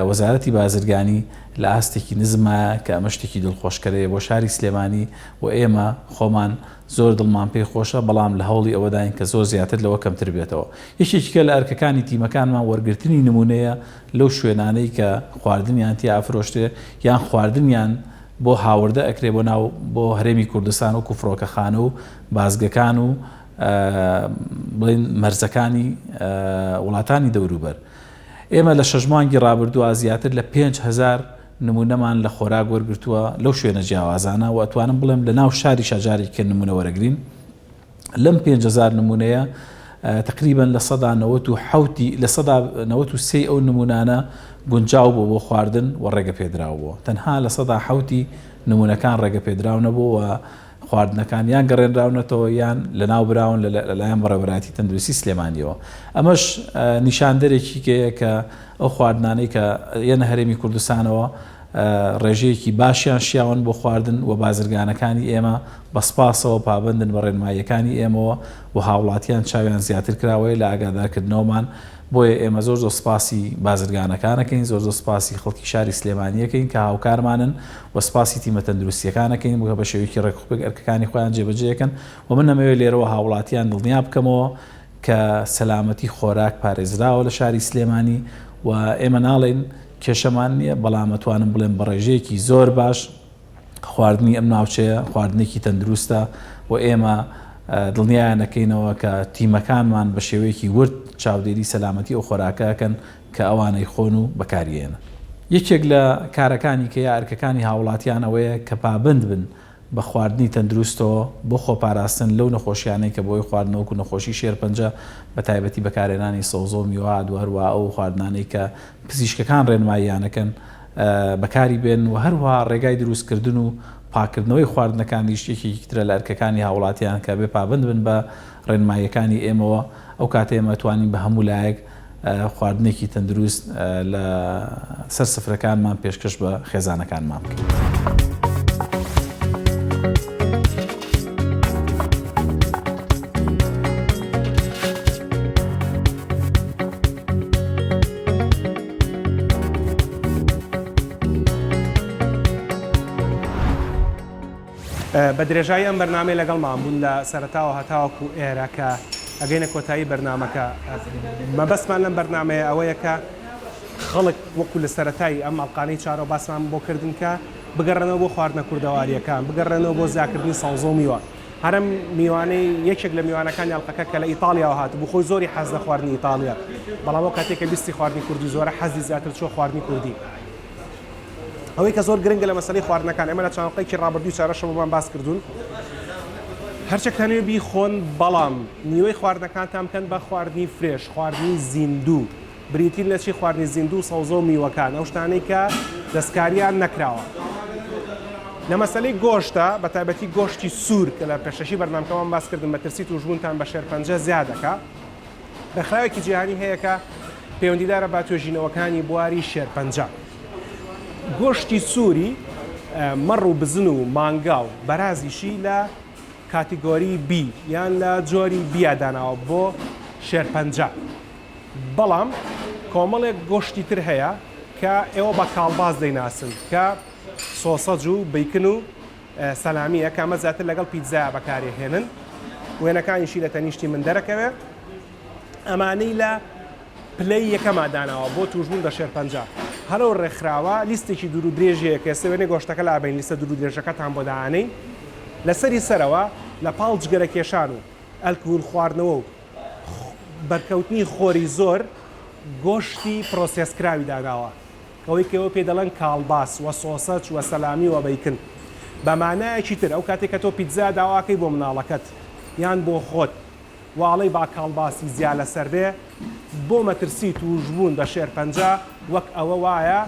وەزارەتی بازرگانی لە ئاستێکی نزمایە کە ئەمە شتێکی دڵخۆشکەرەیە بۆ شاری سلێمانی و ئێمە خۆمان زۆر دڵمان پێی خۆشە بەڵام لە هەوڵی ئەوەداین کە زۆر زیاتر لەوە کەمتر بێتەوە. یەکێکیکە لە ئەرکەکانی تیمەکانمان وەرگرتنی نمونەیە لەو شوێنانەی کە خواردنیان تیا ئەفرۆشرێ یان خواردنیان بۆ هاوردە ئەکرێ بۆ ناو بۆ هەرێمی کوردستان وەکو فڕۆکەخانە و بازگەکان و بڵێن مەرزەکانی وڵاتانی دەوروبەر. ئێمە لە شەش مانگی ڕابردووە زیاتر لە 5000 نمونەمان لە خۆراک وەرگرتووە لەو شوێنە جیاوازانە و ئەتوانم بڵێم لە ناو شاریشا جارێکی کە نمونە وەرەگرین لەم 5000 نمونەیە تقریبا 97% 93% ئەو نمونانە گونجاو بوو بۆ خواردن و ڕێگە پێدراو بووە تەنها 7% نمونەکان ڕێگە پێدراو نەبوو و خواردنەکان یان گەڕێنراونەتەوە یان لەناوبراون لەلایەن بەڕێوەبەرایەتی تەندروستی سلێمانیەوە ئەمەش نیشاندەرێکی کەیە کە ئەو خواردنانەی کە یەنە هەرێمی کوردستانەوە ڕێژەیەکی باشیان شیاون بۆ خواردن و بازرگانەکانی ئێمە بە سپاسەوە پابەندن بە ڕێنماییەکانی ئێمەوە و هاوڵاتیان چاویان زیاتر کراوەیە لە ئاگادارکردنەوەمان بۆیە ئێمە زۆر زۆر سپاسی بازرگانەکان ئەکەین، زۆر زۆر سپاسی خەڵکی شاری سلێمانی ئەکەین کە هاوکارمانن و سپاسی تیمە تەندروستییەکان ئەکەین کە بە شێوەیەکی ڕێکوپێک ئەرکەکانی خۆیان جێبەجێ ئەکەن و من ئەمەوێت لێرەوە هاوڵاتیان دڵنیا بکەمەوە کە سەلامەتی خۆراک پارێزراوە لە شاری سلێمانی و ئێمە ناڵێین کێشەمان نییە بەڵام ئەتوانم بڵێم بە ڕێژەیەکی زۆر باش خواردنی ئەم ناوچەیە خواردنێکی تەندروستە و ئێمە دڵنیایان دەکەینەوە کە تیمەکانمان بە شێوەیەکی ورد چاودێری سەلامەتی ئەو خۆراکە ئەکەن کە ئەوان ئەیخۆن و بەکاریێنن. یەکێک لە کارەکانی کە یا ئەرکەکانی هاوڵاتیان ئەوەیە کە پابەند بن بە خواردنی تەندروستەوە بۆ خۆپاراستن لەو نەخۆشیانەی کە بەهۆی خواردنەوە وەکو نەخۆشی شێرپەنجە بە تایبەتی بەکارهێنانی سەوزە و میوە و هەروەها ئەو خواردنانەی کە پزیشکەکان ڕێنماییان ئەکەن بەکاری بێنن و هەروەها ڕێگای دروستکردن و پاککردنەوەی خواردنەکانیش یەکێکی ترە لە ئەرکەکانی هاوڵاتیان کە بێ پابەند بن بە ڕێنماییەکانی ئێمەوە ئەو کاتە ئێمە توانین بە هەموو لایەک خواردنێکی تەندروست لە سەر سفرەکانمان پێشکەش بە خێزانەکانمان بکەین. بە درێژایی ئەم بەرنامەی لەگەڵمان بوون لە سەرەتاوە هەتاوەکو ئێرە کە ئەگەینە کۆتایی بەرنامەکە مەبەستمان لەم بەرنامەیە ئەوەیە کە خەڵک وەکو لە سەرەتای ئەم ئەڵقانەی چارۆ باسمان بۆ کردن کە بگەڕێنەوە بۆ خواردنە کوردەواریەکان بگەڕێنەوە بۆ زیاکردنی سەوزە و میوە هەرم میوانەی یەکێک لە میوانەکانی ئەڵقەکە کە لە ئیتاڵیاوە هاتبوو خۆی زۆری حەز لە خواردنی ئیتاڵیە بەڵام ئەو کاتێک کە بیستی خواردنی کوردی زۆرە حەزی زیاتر چووە خواردنی کوردی ئەوەی کە زۆر گرنگە لە مەسەلەی خواردنەکان ئێمە لە چەند ئەڵقەیەکی ڕابردووی چارەشەوە بۆمان باس کردوون هەرچەکتان وێ بیخۆن بەڵام نیوەی خواردنەکانتان بکەن بە خواردنی fresh خواردنی زیندوو بریتین لە چی خواردنی زیندوو و سەوزە و میوەکان ئەو شتانەی کە دەستکاریان نەکراوە. لە مەسەلەی گۆشتە بە تایبەتی گۆشتی سوور کە لە پێشەکی بەرنامکەمان باس کردم مەترسی تووشبوونتان بە شێرپەنجە زیاد دەکا. ڕێکخراوێکی جیهانی هەیە کە پەیوەندیدارە بە توێژینەوەکانی بواری شێرپەنجە. گۆشتی سووری مەڕ و بزن و مانگا و بەرازیشی لە category B یان لە جۆری B یا داناوە بۆ شێرپەنجە. بەڵام کۆمەڵێک گۆشتی تر هەیە کە ئێوە بە کاڵباس دەیناسن کە sausage و bacon و سەلامیە کە ئەمە زیاتر لەگەڵ پیتزایا بەکارێهێنن وێنەکانیشی لە تەنیشتی من دەرەکەوێ ئەمانەی لە پلەی یەکەما داناوە بۆ توشبوون بە شێرپەنجە هەرەو ڕێکخراوە لیستێکی دوور و درێژەیە کە ئێستا وێنەی گۆشتەکە لابەین لیستە دوور و درێژەکەتان بۆ دانەین. لە سەری سەرەوە لە پاڵ جگەرەکێشان و ئەلکهول خواردنەوە و بەرکەوتنی خۆری زۆر گۆشتی پرۆسێسکراوی داناوە ئەوەی کە ئێوە پێی دەڵێن کاڵباس وە سۆسەچ وە سەلامی وە بەیکن. بە مانایەکی تر ئەو کاتەی کە تۆ پیتزا داواکەی بۆ مناڵەکەت یان بۆ خۆت و ئەڵێی با کاڵباسی زیا لەسەر بێ بۆ مەترسی تووشبوون بە شێرپەنجە وەک ئەوە وایە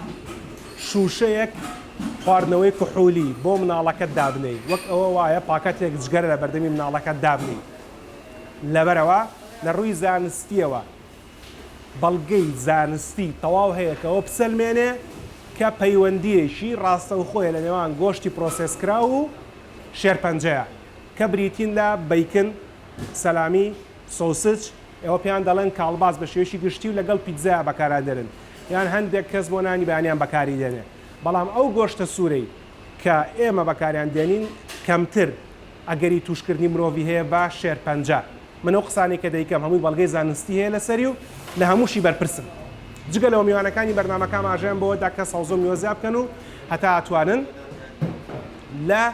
شووشەیەک خواردنەوەی کحولی بۆ مناڵەکەت دابنێی وەک ئەوە وایە پاکەتێک جگەرە لە بەردەمی مناڵەکەت دابنێی لەبەرئەوە لە ڕووی زانستییەوە بەڵگەی زانستی تەواو هەیە کە ئەوە بسەلمێنێ کە پەیوەندییەکی ڕاستەوخۆیە لە نێوان گۆشتی پرۆسێسکراو و شێرپەنجەیە کە بریتین لە بەیکن، سەلامی، سۆسج، ئێوە پێیان دەڵێن کاڵباس بە شێوەیەکی گشتی و لەگەڵ پیتزایا بەکارا دێنن یان هەندێک کەس بۆ نانی بەیانیان بەکاری دێنێ بەڵام ئەو گۆشتە سوورەی کە ئێمە بەکاریان دێنین کەمتر ئەگەری تووشکردنی مرۆڤی هەیە بە شێرپەنجە. من ئەو قسانەی کە دەیکەم هەمووی بەڵگەی زانستی هەیە لەسەری و لە هەمووشی بەرپرسم. جگە لەوە میوانەکانی بەرنامەکە ئاماژەیان بەوە دا کە سەوزە و میوە زیا بکەن و هەتا ئەتوانن لە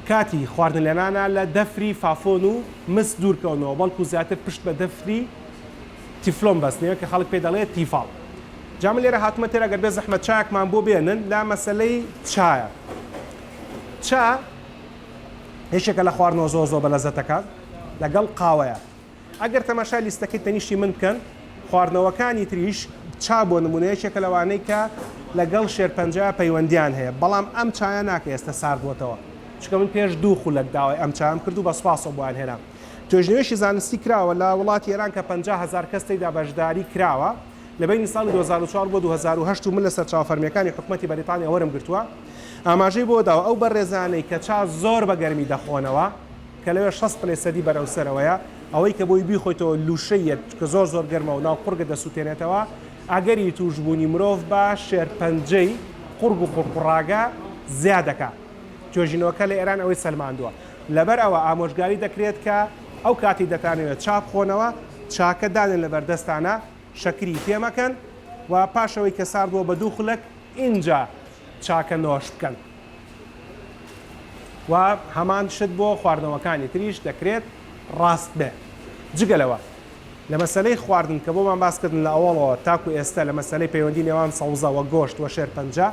کاتی خواردن لێنانا لە دەفری فافۆن و مس دوور کەونەوە بەڵکو زیاتر پشت بە دەفری تیفلۆن بەستنەوە کە خەڵک پێی دەڵێت تیفاڵ. جا من لێرە هاتومە تێر ئەگەر بێ زەحمەت چایەکمان بۆ بێنن لە مەسەلەی چایە. چا یەکێکە لە خواردنەوە زۆر زۆر بەلەزەتەکان لەگەڵ قاوەیە. ئەگەر تەماشای لیستەکەی تەنیشتی من بکەن خواردنەوەکانی تریش چا بۆ نمونە یەکێکە لەوانەی کە لەگەڵ شێرپەنجە پەیوەندیان هەیە بەڵام ئەم چایە ناکە ئێستا سارد بۆتەوە چونکە من پێش دوو خولەک داوای ئەم چایەم کرد و بە سوپاسەوە بۆیان هێنام توێژینەوەیەکی زانستی کراوە لە وڵاتی ئێران کە 50 هەزار کەس تێیدا بەشداری کراوە لە بەینی ساڵی 2004 بۆ 2008 و من لە سەرچاوە فەرمییەکانی حکومەتی بەریتانیا وەرم گرتووە ئاماژەی بۆ داوە ئەو بەڕێزانەی کە چا زۆر بە گەرمی دەخۆنەوە کە لەوێ 60 پلەی سەدی بەرەو سەرەوەیە ئەوەی کە بۆی بیخۆیتەوە لوشەیە کە زۆر زۆر گەرمە و ناو قوڕگە دەسووتێنێتەوە ئەگەری تووشبوونی مرۆڤ بە شێرپەنجەی قوڕگ و قوڕقوڕاگە زیاد دەکا توێژینەوەکە لە ئێران ئەوەی سەلماندووە لەبەر ئەوە ئامۆژگاری دەکرێت کە ئەو کاتەی دەتانەوێت چا بخۆنەوە چاکە دانێن لەبەردەستانا شەکری تێمەکەن و پاش ئەوەی کە سارد بووە بە دوو خولەک ئینجا چاکە نۆش بکەن و هەمان شت بۆ خواردنەوەکانی تریش دەکرێت ڕاست بێ. جگە لەوە لە مەسەلەی خواردن کە بۆمان باس کردن لە ئەوەڵەوە تاکو ئێستە لە مەسەلەی پەیوەندی نێوان سەوزە وە گۆشت وە شێرپەنجە،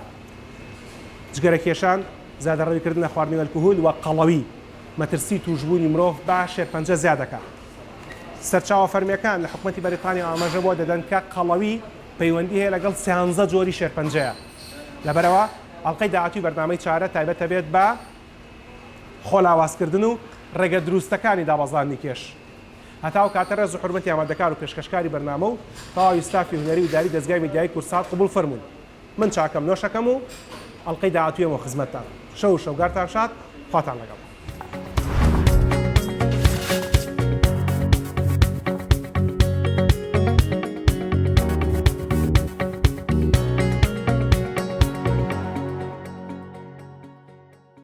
جگەرەکێشان، زیادەڕەوی کردن لە خواردنی ئەلکهول و قەڵەوی مەترسی تووشبوونی مرۆڤ بە شێرپەنجە زیاد دەکات. سەرچاوە فەرمییەکان لە حکومەتی بەریتانیا ئاماژە بەوە دەدەن کە قەڵەوی پەیوەندی هەیە لەگەڵ سیانزە جۆری شێرپەنجەیە. لەبەرئەوە ئەڵقەی داهاتووی بەرنامەی چارە تایبەت دەبێت بە خۆلاوازکردن و ڕێگە دروستەکانی دابەزاندنی کێش. هەتا ئەو کاتە ڕێز و حورمەتی ئامادەکار و پێشکەشکاری بەرنامە و تەواوی ستافی هونەری و ئیداری دەزگای میدیایی کوردسات قبوڵ فەرموون. من چاکەم نۆشەکەم و ئەڵقەی داهاتوویەمەوە خزمەتتان. شەو و شەوگارتان شاد، خواتان لەگەڵ.